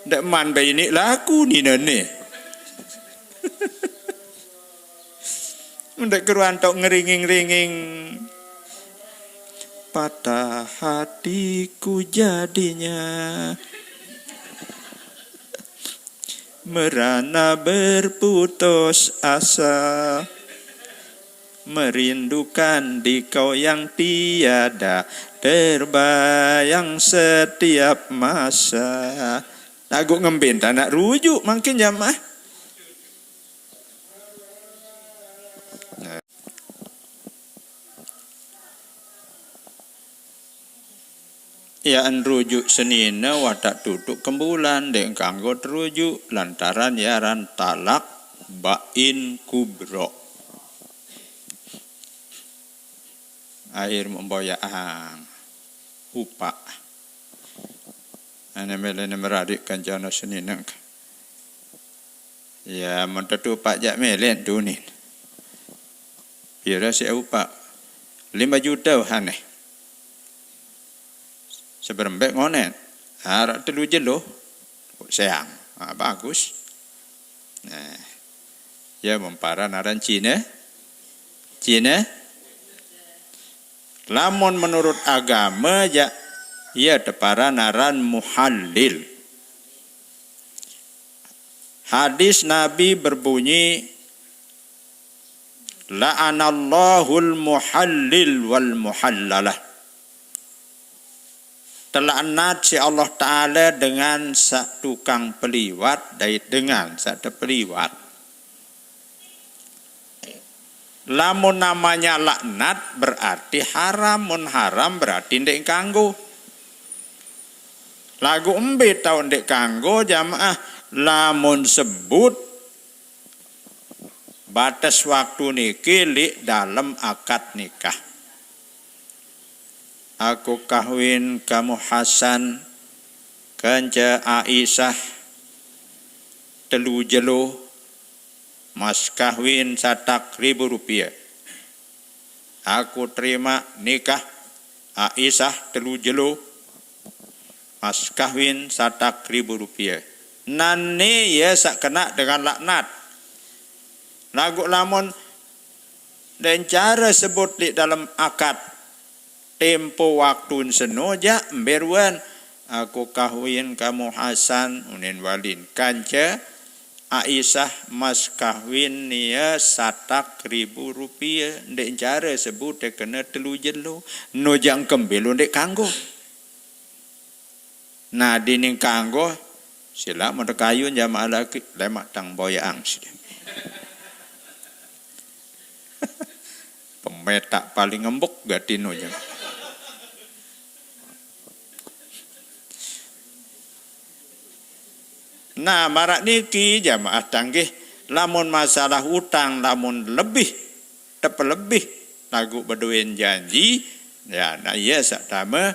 Ndak man bae ini laku ni nene. Ndak keruan tok ngeringing-ringing. Patah hatiku jadinya. Merana berputus asa. Merindukan di kau yang tiada terbayang setiap masa. Lagu ngembin tak nak rujuk makin jamaah. Yaan rujuk senine watak tutuk kembulan dek kanggo terujuk lantaran yaran talak bain kubro. Akhir memboyaang upak. Ane melene meradik kancana senine. Ya, mentetu pak jak melen tunin. Pira si upak? Lima juta haneh. Seberembek ngonen. Arak telu jelo. Seang. Ah, bagus. Nah, ya memparan aran Cina. Cina. Lamun menurut agama ya, ya teparan aran muhallil. Hadis Nabi berbunyi, "La'anallahul muhallil wal muhallalah." Telaknat si Allah Ta'ala dengan sak tukang peliwat, dait dengan sak tepeliwat. Lamun namanya laknat berarti haram, mun haram berarti ndeq kanggo. Lagu embe tau ndeq kanggo jamaah, lamun sebut batas waktu niki leq dalem akad nikah. Aku kahwin kamu Hasan kance Aisyah telu jelo, mas kahwin satak ribu rupiah. Aku terima nikah Aisyah telu jelo, mas kahwin satak ribu rupiah. Nane ye sak kena dengan laknat. Lagu lamun dan cara sebut di dalam akad tempo waktu seno jaq mbe ruen, aku kahwin kamu Hasan unin walin kance Aisyah mas kahwin nie satak ribu rupiah, ndeq cara sebut kene telu jelo, no jaq kembe lo ndeq kanggo. Nah, dining kanggo, sila mun tekayun jamaah laki, lemaq tang boyang side. Pemetak paling ngembek gati no jamaah. Nah, maraq niki jamaah tanggih, lamun masalah utang, lamun lebih, tepelebih lagu bedoen janji, ya, nah, iya saq tame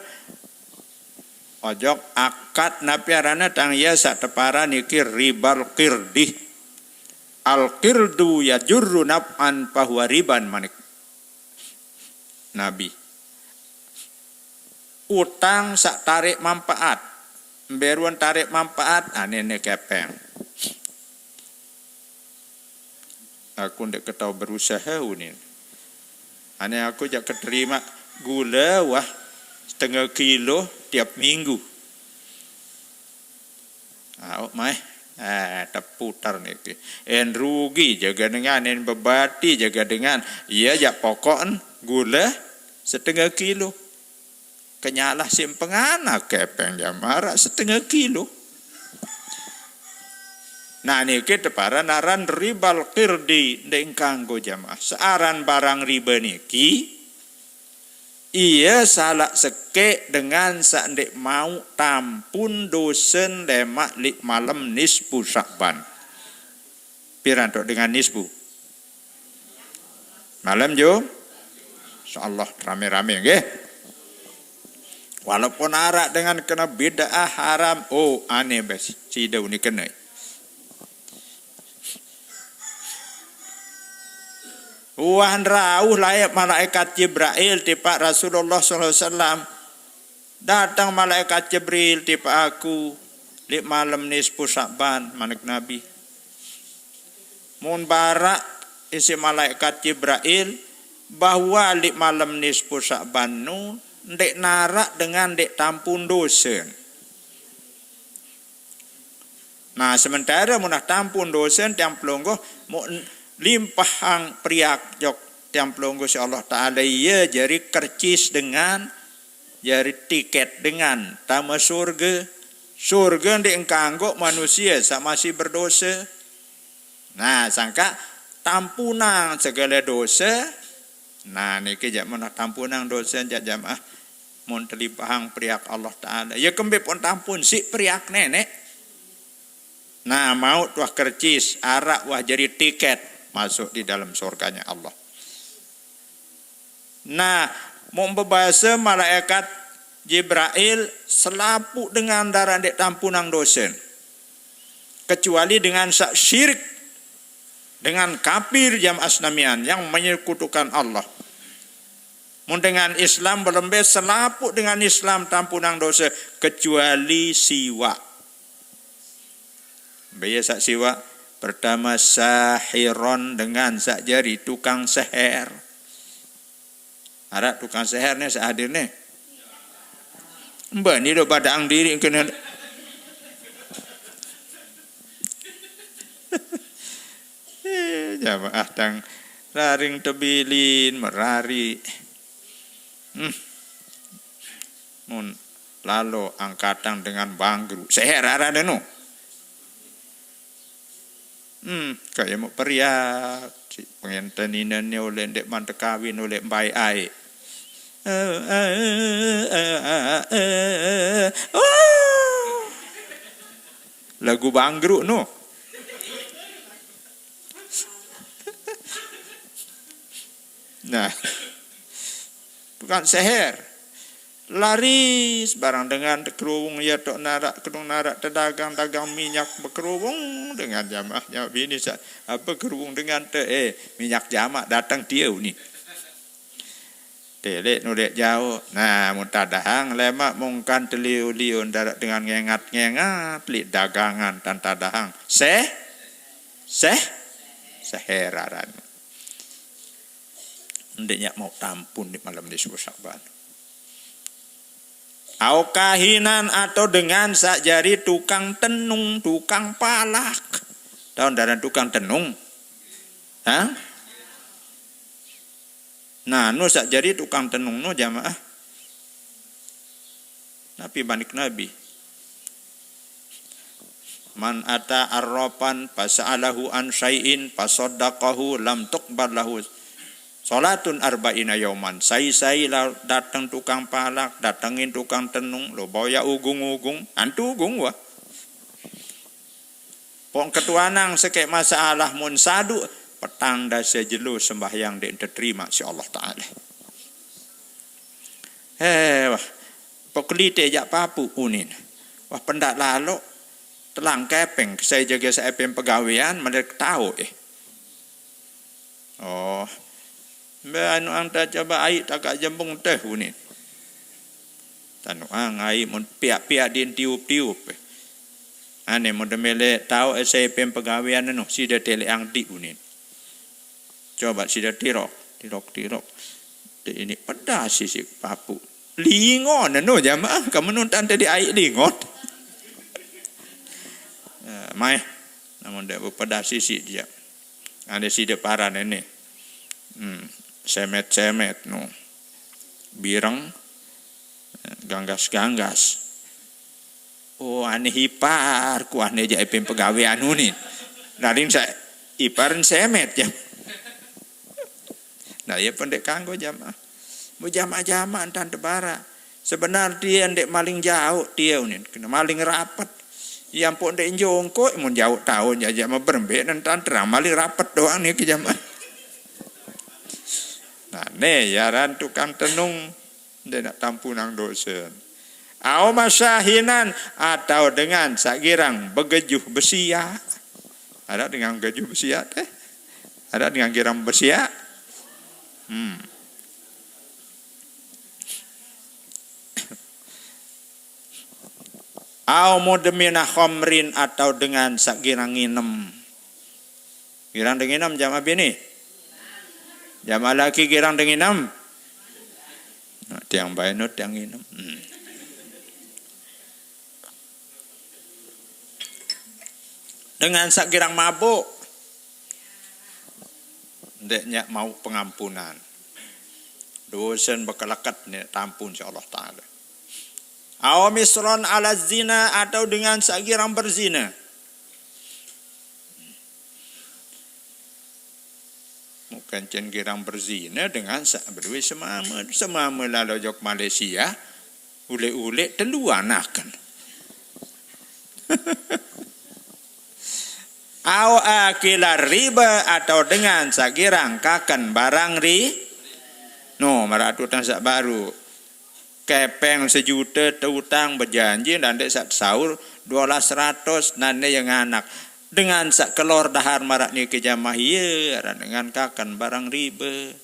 ojok akad napi aranne tang iya saq teparan niki ribal qirdi. Al qirdu yajurru naf'an fahuwa riban manik Nabi. Utang saq tarik manfaat. Mbe ruen tarik manfaat, anene kepeng. Aku ndeq ketau berusaha unin. Ane aku jaq keterima gule wah setengah kilo tiap minggu. Aoq maeh, eh, teputar niki. En rugi jaga dengan, en bebati jaga dengan. Iya jaq pokoken gule setengah kilo. Kenyalah siq pengana kepeng jamaah araq setengah kilo. Nah, niki teparan aran ribal qirdi, ndeq kanggo jamaah. Searan barang riba niki, ie salaq sekeq dengan saq ndeq mauq tampun dosen lemaq leq malem nisfu Sya'ban. Piran toq dengan nisfu? Malem, Jum? Insyaallah rame-rame nggih. Walaupun araq dengan kene bid'ah haram, oh, ane bes side uni kene. Wah rauh laeq malaekat Jibrail tipaq Rasulullah sallallahu alaihi wasallam. Dateng malaekat Jibril tipaq aku leq malem nisfu Sya'ban, manik Nabi. Mun baraq isiq malaekat Jibrail bahwe leq malem nisfu Sya'ban nu ndeq naraq dengan ndeq tampun dosen. Nah, sementare munah tampun dosen tiang pelungguh, mun limpahang periak jok tiang pelungguh siq Allah Taala, ie jari kercis dengan, jari tiket dengan tame surge. Surge ndeq kanggo manusie saq masih berdose. Nah, sangkaq tampunang segale dose. Nah, niki jaq menah tampunang dose jaq jamaah. Mun telimpahang periak Allah Taala, ya kembe pun tampun siq periak neneq. Nah, mauq tuah kercis, araq wah jari tiket masuk di dalam surganya Allah. Nah, mun bebase malaekat Jibrail selapuq dengan daraq ndeq tampunang dosen, kecuali dengan saq syirik, dengan kapir jamaah senamian yang menyekutukan Allah. Mun dengan Islam belembe selapuq dengan Islam tampunang dose, kecuali siwak. Mbe ie saq siwak? Pertama, sahiron, dengan saq jari tukang seher. Araq tukang seher ne saq hadir ne? Mbani do badang diriq kene. Eh, jamaah tang raring tebilin merariq. Hmm. Mun Lalo angkatang dengan bangkru. Seher arane no. Hmm, kaya mau periak. Si penganten inene oleh ndek mantek kawin oleh mbai ae. Eh, eh, eh, eh, eh, eh. Oh. Lagu bangkru no. Nah, tukang seher. Laris barang dengan te kerubung ya tok narak kedung narak te dagang dagang minyak bekerubung dengan jamaah jamaah bini sa apa kerubung dengan te eh minyak jamak datang dia ni. Telek nulek jauh. Nah, mun tadahang lemak mungkan teliu-liu darat dengan ngengat-ngengat li dagangan tan tadahang. Seh? Seh? Seheraran. Ndeknya mau tampun di malam di subuh Sa'ban. Au kahinan atau dengan sak jari tukang tenung, tukang palak. Tahu daran tukang tenung? Hah? Nah, nu sak jari tukang tenung nu jamaah. Nabi manik Nabi. Man ata arrafan fasa'alahu an syai'in fasaddaqahu lam tuqbal lahu salatun arba'ina yauman. Sai-sai lah datang tukang palak, datengin tukang tenung, lo boya ugung-ugung, antu ugung wah. Pong ketuanang sekek masalah mun sadu petang dasa jelo sembahyang dek terima si Allah Taala. Eh, wah, pokeli te jak papu unin. Wah, pendak lalok telang kepeng saya jaga saya pem pegawean mendek tau eh. Oh, mbe anu ang ta coba ai takak jembung teh unin. Tanuang ai mun piak-piak din tiup-tiup eh. Ane mun demele tau eh saya pem pegawean anu sida tele ang di unin. Coba sida tirok, tirok, tirok. Te ini pedas sisi papu. Lingon anu jamaah kamu nuntan tadi ai lingon. Eh, mai, namun dak pedas sisi dia. Ada sida paran ini. Hmm, semet-semet nu. Bireng, eh, ganggas-ganggas. Oh, ane ipar ku ane jak ipin pegawe anu ni. Laling sa ipar semet ya. Nah, ya pendek kanggo jamaah. Mu jamaah-jamaah entan tebara. Sebenar dia ndek maling jauh dia unin. Kena maling rapet. Yang pok ndek jongkok mun jauh tahun aja mau berembek entan terang maling rapet doang ni ke jamaah. Nah, ne yaran tukang tenung dia nak tampunang dosen. Au masyahinan atau dengan sak girang begejuh besia. Ada dengan gejuh besia teh? Ada dengan girang besia? Hmm. Au mudmina khamrin atau dengan sak girang nginem. Girang denginem jamaah bini. Jamaah laki girang denginem. Nah, tiang bainut tiang nginem. Hmm. Dengan sak girang mabuk. Ndeknya mau pengampunan. Dosen bekeleket ni tampun si Allah Taala. Au misron ala zina atau dengan sak girang berzina. Bukan cen girang berzina dengan sak berdua semama. Semama lalu jok Malaysia. Ulek-ulek telu anakan. Au akila riba atau dengan sak girang kaken barang ri. No, maratu tang sak baru. Kepeng sejuta teutang berjanji dan dek sak sahur dua belas ratus nane yang anak. Dengan sak kelor dahar marak ni ke jamaah iya, dengan kaken barang riba.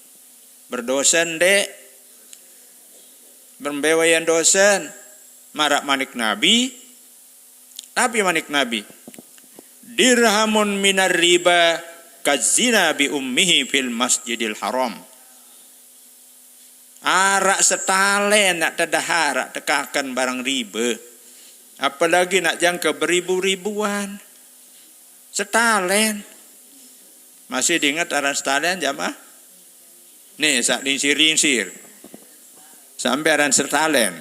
Berdosen dek. Berembewayan dosen. Marak manik Nabi. Tapi manik Nabi. Dirhamun minar riba kazina bi ummihi fil masjidil haram. Arak setalen nak tedaharak tekakan barang riba. Apalagi nak jangka beribu-ribuan. Setalen. Masih diingat aran setalen jamaah? Nih, sak lingsir-lingsir. Sampai aran setalen.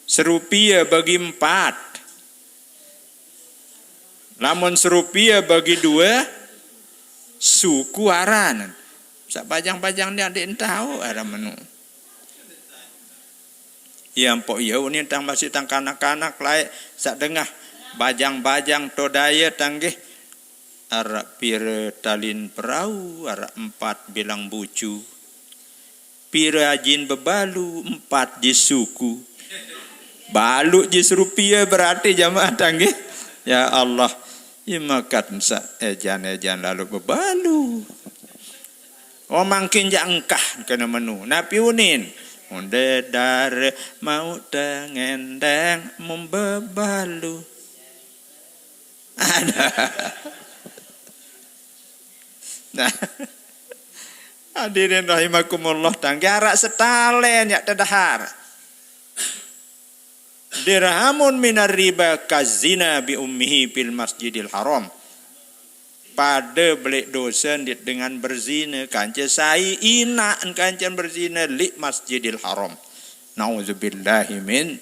Serupie bagi empat. Lamun serupie bagi due, suku aran. Sak bajang-bajang ni adik entau aran menu. Iya mpok iya unin tang masih tang kanak-kanak lae sak dengah bajang-bajang to daye tanggih. Arak pire talin perau, arak empat bilang bucu. Pire ajin bebalu, empat ji suku. Balu ji serupie berarti jamaah tanggih. Ya Allah, imakat sa ejan-ejan lalu bebalu. Oh mangkin jak engkah kena menu. Napi unin? Munde dare mau tengendeng membebalu. Ada. Nah. Hadirin rahimakumullah, tangge arak setalen yak tedahar. Dirhamun minar riba kazina bi ummihi fil masjidil haram. Pada belik dosa dit dengan berzina, kance sai inak kance berzina lik masjidil haram. Nauzubillahi min.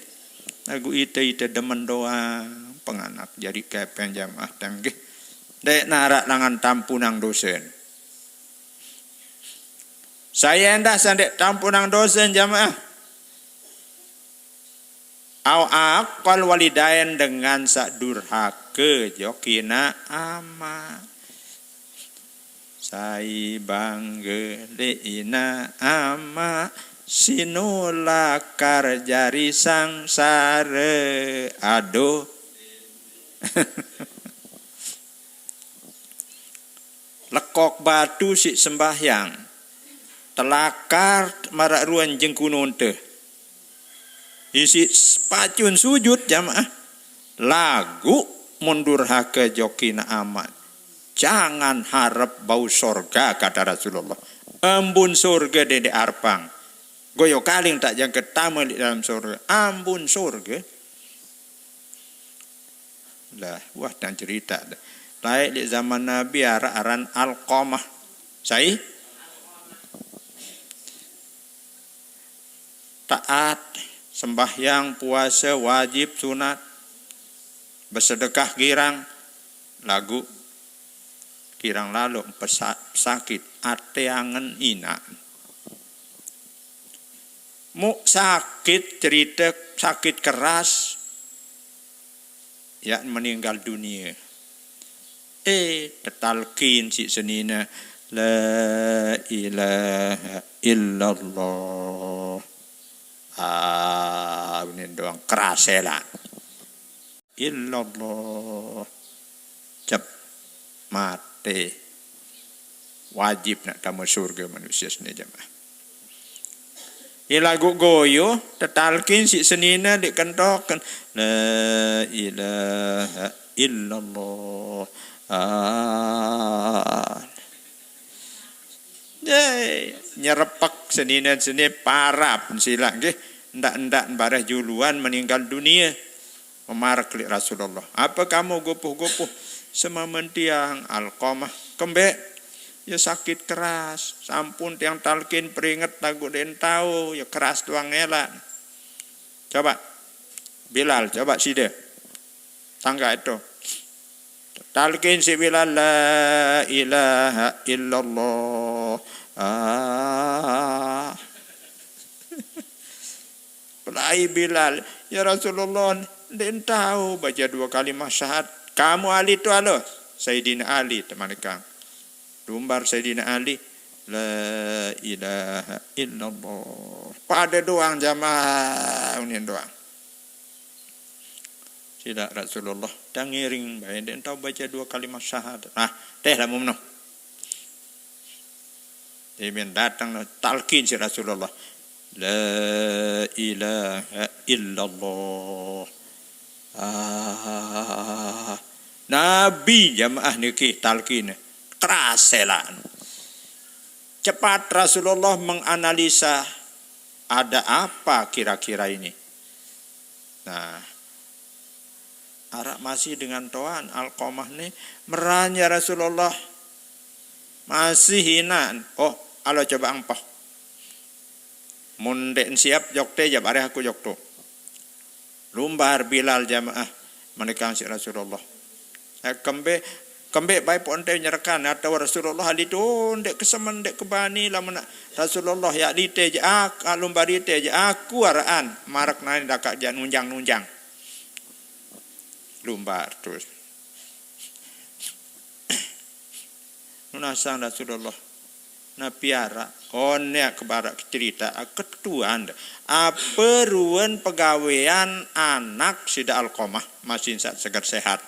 Lagu ite-ite demen doang penganak jadi kepeng jamaah tanggih. Dek narak langan tampunang dosen. Saya endah sandek tampunang dosen jamaah. Au akal walidain dengan sak durhake jokina ama. Sai bangge le ina ama sinulakar jari sangsare. Aduh. Lekok batu sik sembahyang. Telakar marak ruan jengkunun teh. Isi sepacun sujud jamaah. Lagu mundur hake jokina amat. Jangan harap bau sorga, kata Rasulullah. Embun sorga dede arpang. Goyo kaling tak jangka tama di dalam sorga. Ambun sorga. Lah, wah dan cerita. Laik di zaman Nabi arak aran Alqamah. Sai? Taat, sembahyang, puasa, wajib, sunat, bersedekah girang, lagu girang lalu pesa-, sakit, ate angen ina. Mu sakit cerita, sakit keras, ya meninggal dunia. Eh, tetalkin si senina, la ilaha illallah. Ah, ini doang keras lah. Illallah. Cep mate. Wajib nak tama surga manusia sini jamaah. Ilagu goyo, tetalkin si senina dikentoken. La ilaha illallah. Ah. Jai, nyerepek senina seni parap sila nggih. Ndak-ndak bareh juluan meninggal dunia. Memarek lik Rasulullah. Apa kamu gupuh-gupuh? Semamentiang Alqamah. Kembek. Ya sakit keras. Sampun tiang talkin peringet lagu den tau. Ya keras tuang elak. Coba. Bilal, coba sida. Tangga itu. Talkin si Bilal, la ilaha illallah. Ah. Pelai Bilal, ya Rasulullah, den tau baca dua kalimah syahadat. Kamu Ali tu alo, Sayyidina Ali teman kang. Lumbar Sayyidina Ali, la ilaha illallah. Pada doang jamaah, unin doang. Sida Rasulullah, dan ngiring bae, den tau baca dua kalimah syahadat. Nah, teh lah mumno. Dia datang talkin si Rasulullah. La ilaha illallah. Ah, Nabi jamaah niki talkin. Keras selan. Cepat Rasulullah menganalisa ada apa kira-kira ini. Nah, arak masih dengan toan Alqamah ni meran ya Rasulullah. Masih inan. Oh, alo coba angpah. Mun dek siap jokte jab areh aku jokto. Lumbar Bilal jamaah, manikang siq Rasulullah. Eh, kembe, kembe bae pok ente nyerekan, atau Rasulullah ali tu ndeq kesemen, ndeq kebani, lamun Rasulullah yaq lite jaq, ak-, lumbar lite jaq, aku araqan, marek nani dakaq jaq nunjang-nunjang. Lumbar terus. Nunasang Rasulullah. Napi araq? Oneq kebaraq cerite, ketuan. Ape ruen pegawean anak side Alqamah, masih saq seger sehat?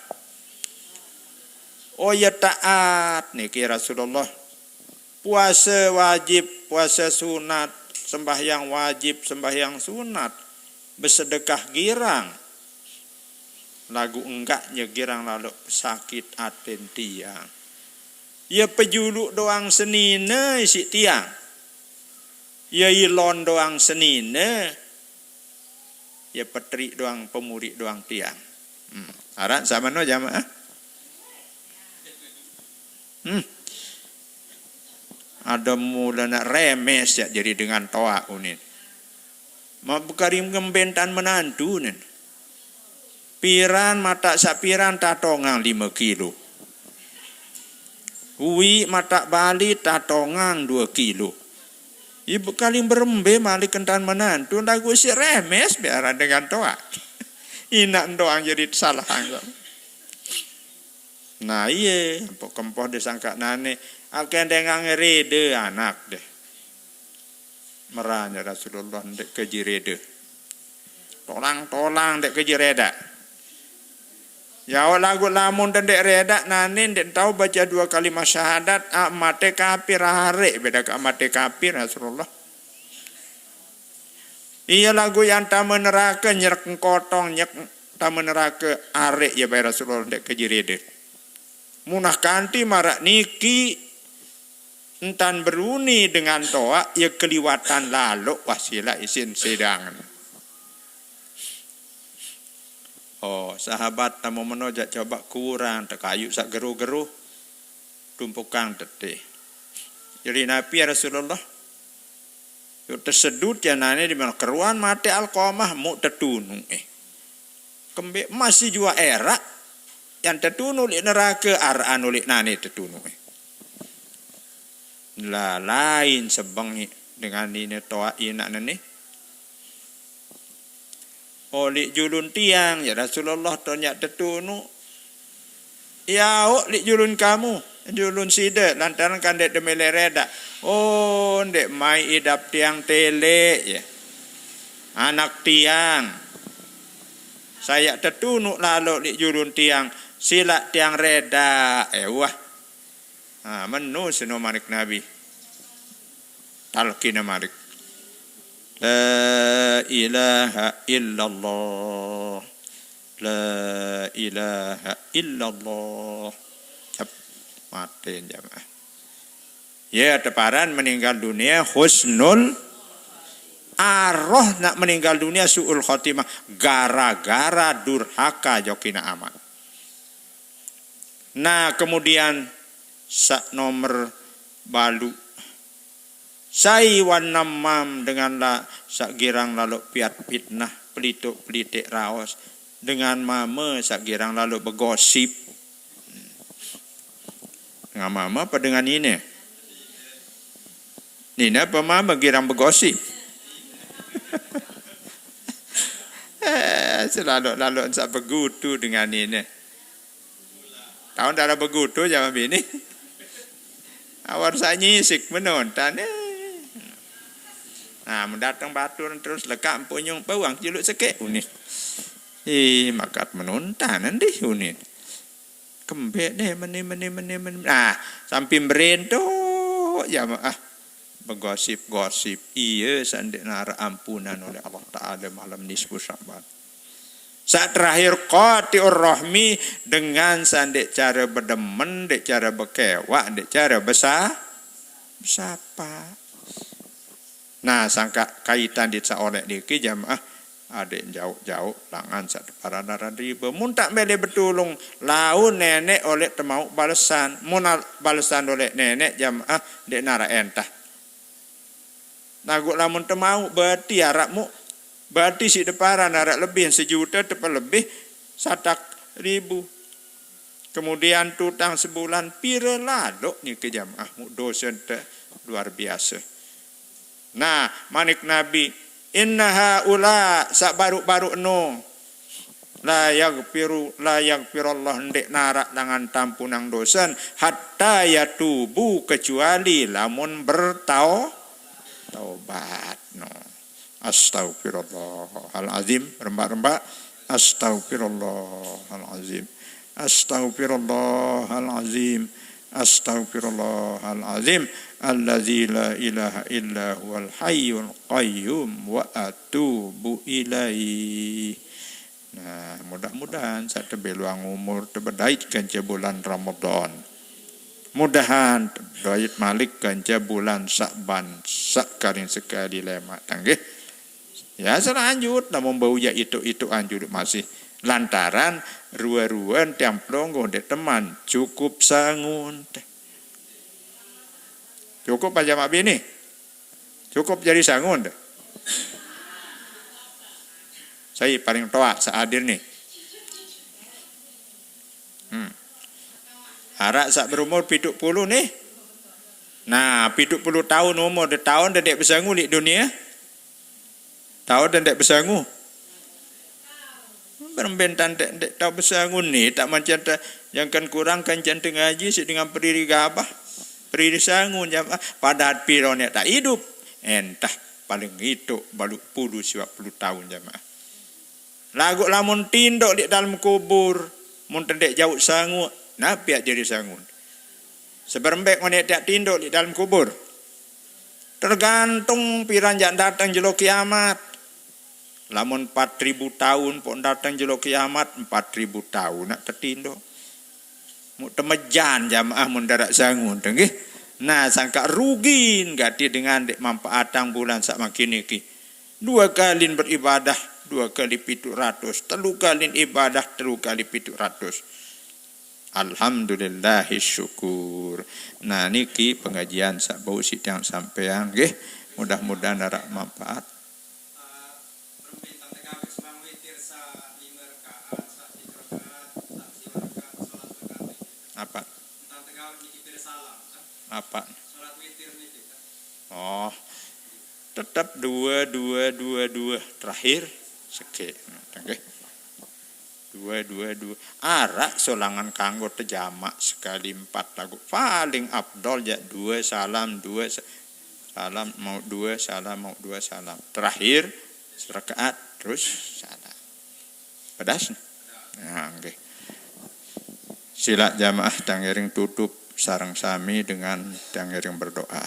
Oh, ye taat niki Rasulullah. Puase wajib, puase sunat, sembahyang wajib, sembahyang sunat, besedekah girang. Laguq enggaq nye girang laloq pesakit aten tiang. Ye pejuluq doang senine isiq tiang. Ye ilon doang senine. Ye peteriq doang, pemuriq doang tiang. Hmm. Araq saq meno jamaah? Hmm. Ada mulane remes yaq jari dengan toaq unin. Maq bekari ngembentan menantu nen. Piran mataq saq piran tatongang lime kilo. Uiq mataq bali tatongang due kilo. Ibu kali berembe malik entan menantu laguq siq remes biaran dengan toaq. Inaq doang jari salahang. Nah, iye, empuk kempoh disangkaq nane, akendengang rede anak deh. Merane Rasulullah ndeq keji rede. Tolang-tolang ndeq keji redaq. Ya, laguq lamun ndeq redaq nane ndeq tao baca due kalimat syahadat, a, mate kapir, areq beda kaq mate kapir, Rasulullah. Iye laguq yan tame nerake nyerek kotong, nyek tame nerake areq ye bae Rasulullah ndeq keji rede. Munah kanti maraq niki entan beruni dengan toaq ye keliwatan laloq wah silaq isin sedangan. Oh, sahabat tame meno jaq coba kurang tekayuq saq geru-geru. Tumpukang teteh. Jari napi ya Rasulullah? Yuk tesedut janane di mana keruan mate Alqamah muq tetunuq eh. Kembe masih jua eraq yang tetunuq leq nerake araqan uleq nane tetunuq eh. Lah lain sebeng dengan nine toaq inaq nene. Oh, leq julun tiang, ya Rasulullah, ton yaq tetunuq. Yaoq leq julun kamu, julun side, lantaran kan ndeq demele redaq. Oh, ndeq mai idap tiang teleq, ya. Anak tiang, sai yaq tetunuq laloq leq julun tiang, silaq tiang redaq. Eh, wah. Ha, menu seno manik Nabi. Talqine manik. La ilaha illallah. La ilaha illallah. Cep, mate jamaah. Ya, teparan meninggal dunia husnul aroh nak meninggal dunia su'ul khotimah gara-gara durhaka jokina amat. Nah, kemudian saq nomer baluq. Sai wan namam dengan la saq girang laloq piat fitnah, pelituq-pelitiq raos, dengan mame saq girang laloq begosip. Dengan mame apa dengan nine? Nine apa mame girang begosip? Eh, selaloq-laloq saq begutu dengan nine. Taun dara begutu jama bini. Awar saq nyisik menontan. Eh. Nah, mendateng batur terus lekaq empunyung bawang juluk sekeq unin. Ih, makat menontan ndih unin. Kembeq deh meni, meni, meni, meni. Nah, sampi merintuk jamaah begosip-gosip. Iye, sandeq nara ampunan oleh Allah Taala malam nisfu Sya'ban. Saq terakhir qati'ur rahmi dengan sandeq care bedemen, ndeq care bekewaq, ndeq care besa-, besapa. Nah, sangkaq kaitan dit saq oleq niki jamaah adeq jauq-jauq langan saq teparan aran ribe. Mun taq mele betulung, laun neneq oleq temauq balesan. Mun al-, balesan oleq neneq jamaah ndeq naraq entah. Laguq lamun temauq berarti araq muq Berarti siq deparan araq lebih sejuta tepe lebih satak ribu. Kemudian tutang sebulan pire laloq nike jamaah, mu dosen te luar biasa. Nah, manik Nabi, "Inna haula," saq baruq-baruq no, "la yaghfiru, la yaghfirullah," ndeq naraq langan tampunang dosen, "hatta yatubu," kecuali lamun bertau-, taubat. No. Astaghfirullahalazim, rembak-rembak. Astaghfirullahalazim. Astaghfirullahalazim. Astaghfirullahalazim. Allazi la ilaha illa huwal hayyul qayyum wa atubu ilaih. Nah, mudah-mudahan saq tebeluang umur tebedait kance bulan Ramadan. Mudahan tebedait malik kance bulan Sya'ban saq karing sekali lemaq tanggih. Ya, selanjut, namun bau ya itu-itu anjur masih. Lantaran rue-ruen tiang pelungguh ndeq teman cukup sangun. Cukup aja maq bini. Cukup jari sangun. Saya paling toaq saq hadir nih. Hmm. Araq saq berumur pitu puluh nih. Nah, pitu puluh taun umur, de taun de ndeq besangu leq dunie. Taun de ndeq besangu. Berembe tan ndeq, ndeq tao besangu nih, taq mancen te-, jangken kurang kancen te ngaji siq dengan periri gabah. Periri sangu jamaah, padahal piro ne taq idup. Entah, paling itoq baluq puluh siwaq puluh taun jamaah. Laguq lamun tindoq leq dalem kubur, mun te ndeq jauq sangu, napi jari sangun? Seberembe ngoneq tiaq tindoq leq dalem kubur? Tergantung piran jaq dateng jelo kiamat. Lamun empat ribu taun pok dateng jelo kiamat, empat ribu taun naq tetindoq. Mu temejan jamaah mun daraq sangun, nggih. Nah, sangkaq rugin gati dengan ndeq manpaatang bulan saq mangkin niki. Due kalin beribadah, due kali pitu ratus, telu kalin ibadah, telu kali pitu ratus. Alhamdulillahis syukur. Nah, niki pengajian saq bau siq tiang sampeang, nggih. Mudah-mudahan araq manfaat. Apa? Apa? Oh, tetep due, due, due, due. Terakhir, sekeq. Nggih. Due, due, due. Araq solangan kanggo tejamak sekali empat lagu. Paling afdol jaq due salam, due sa-, salam, mau due salam, mau due salam. Terakhir, serakaat, terus salam. Pedas? Nah, nggih. Silaq jamaah tiang ngiring tutup sareng sami dengan tiang ngiring berdoa.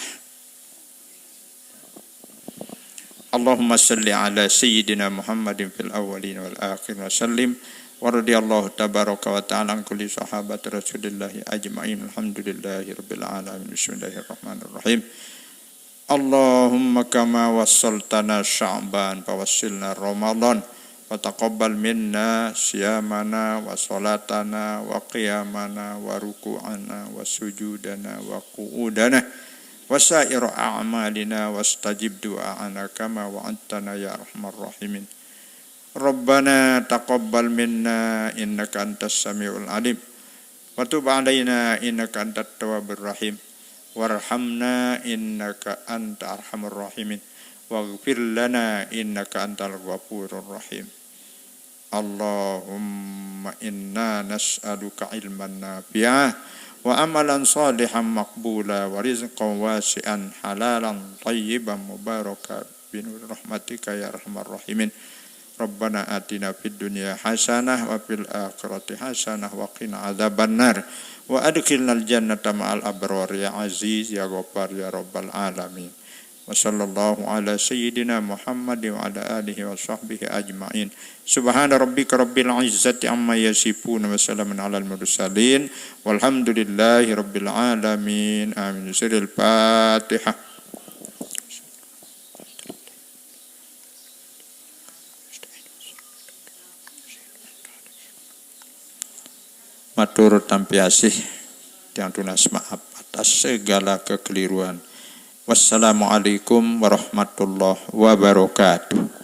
Allahumma salli ala sayyidina Muhammadin fil awwalin wal akhirin wa sallim. Wa radiyallahu tabaraka wa ta'ala an kulli sahabati Rasulillahi ajma'in. Alhamdulillahi rabbil alamin. Bismillahirrahmanirrahim. Allahumma kama wassaltana Sya'ban fawassilna Ramadan. Wa taqabbal minna siyamana wa salatana wa qiyamana wa ruku'ana wa sujudana wa qu'udana wa sa'ira a'malina wastajib du'aana kama wa'adtana ya arhamar rahimin. Rabbana taqabbal minna innaka antas samiul alim. Wa tub alaina innaka antat tawwabur rahim. Warhamna innaka anta arhamur rahimin. Waghfir lana innaka antal ghafurur rahim. Allahumma inna nas'aluka ilman nafi'a wa amalan salihan maqbula wa rizqan wasi'an halalan tayyiban mubarakan bi nuri rahmatika ya arhamar rahimin. Rabbana atina fid dunya hasanah wa fil akhirati hasanah wa qina adzabannar. Wa adkhilnal jannata ma'al abrar ya aziz ya ghaffar ya rabbal alamin. Wa sallallahu ala sayyidina Muhammad wa ala alihi wa sahbihi ajma'in. Subhana rabbika rabbil izzati amma yasifun wa salamun alal mursalin. Walhamdulillahi rabbil alamin. Amin. Sirril Fatihah. Matur tampi asih, tiang tunas maaf atas segala kekeliruan. Wassalamualaikum warahmatullahi wabarakatuh.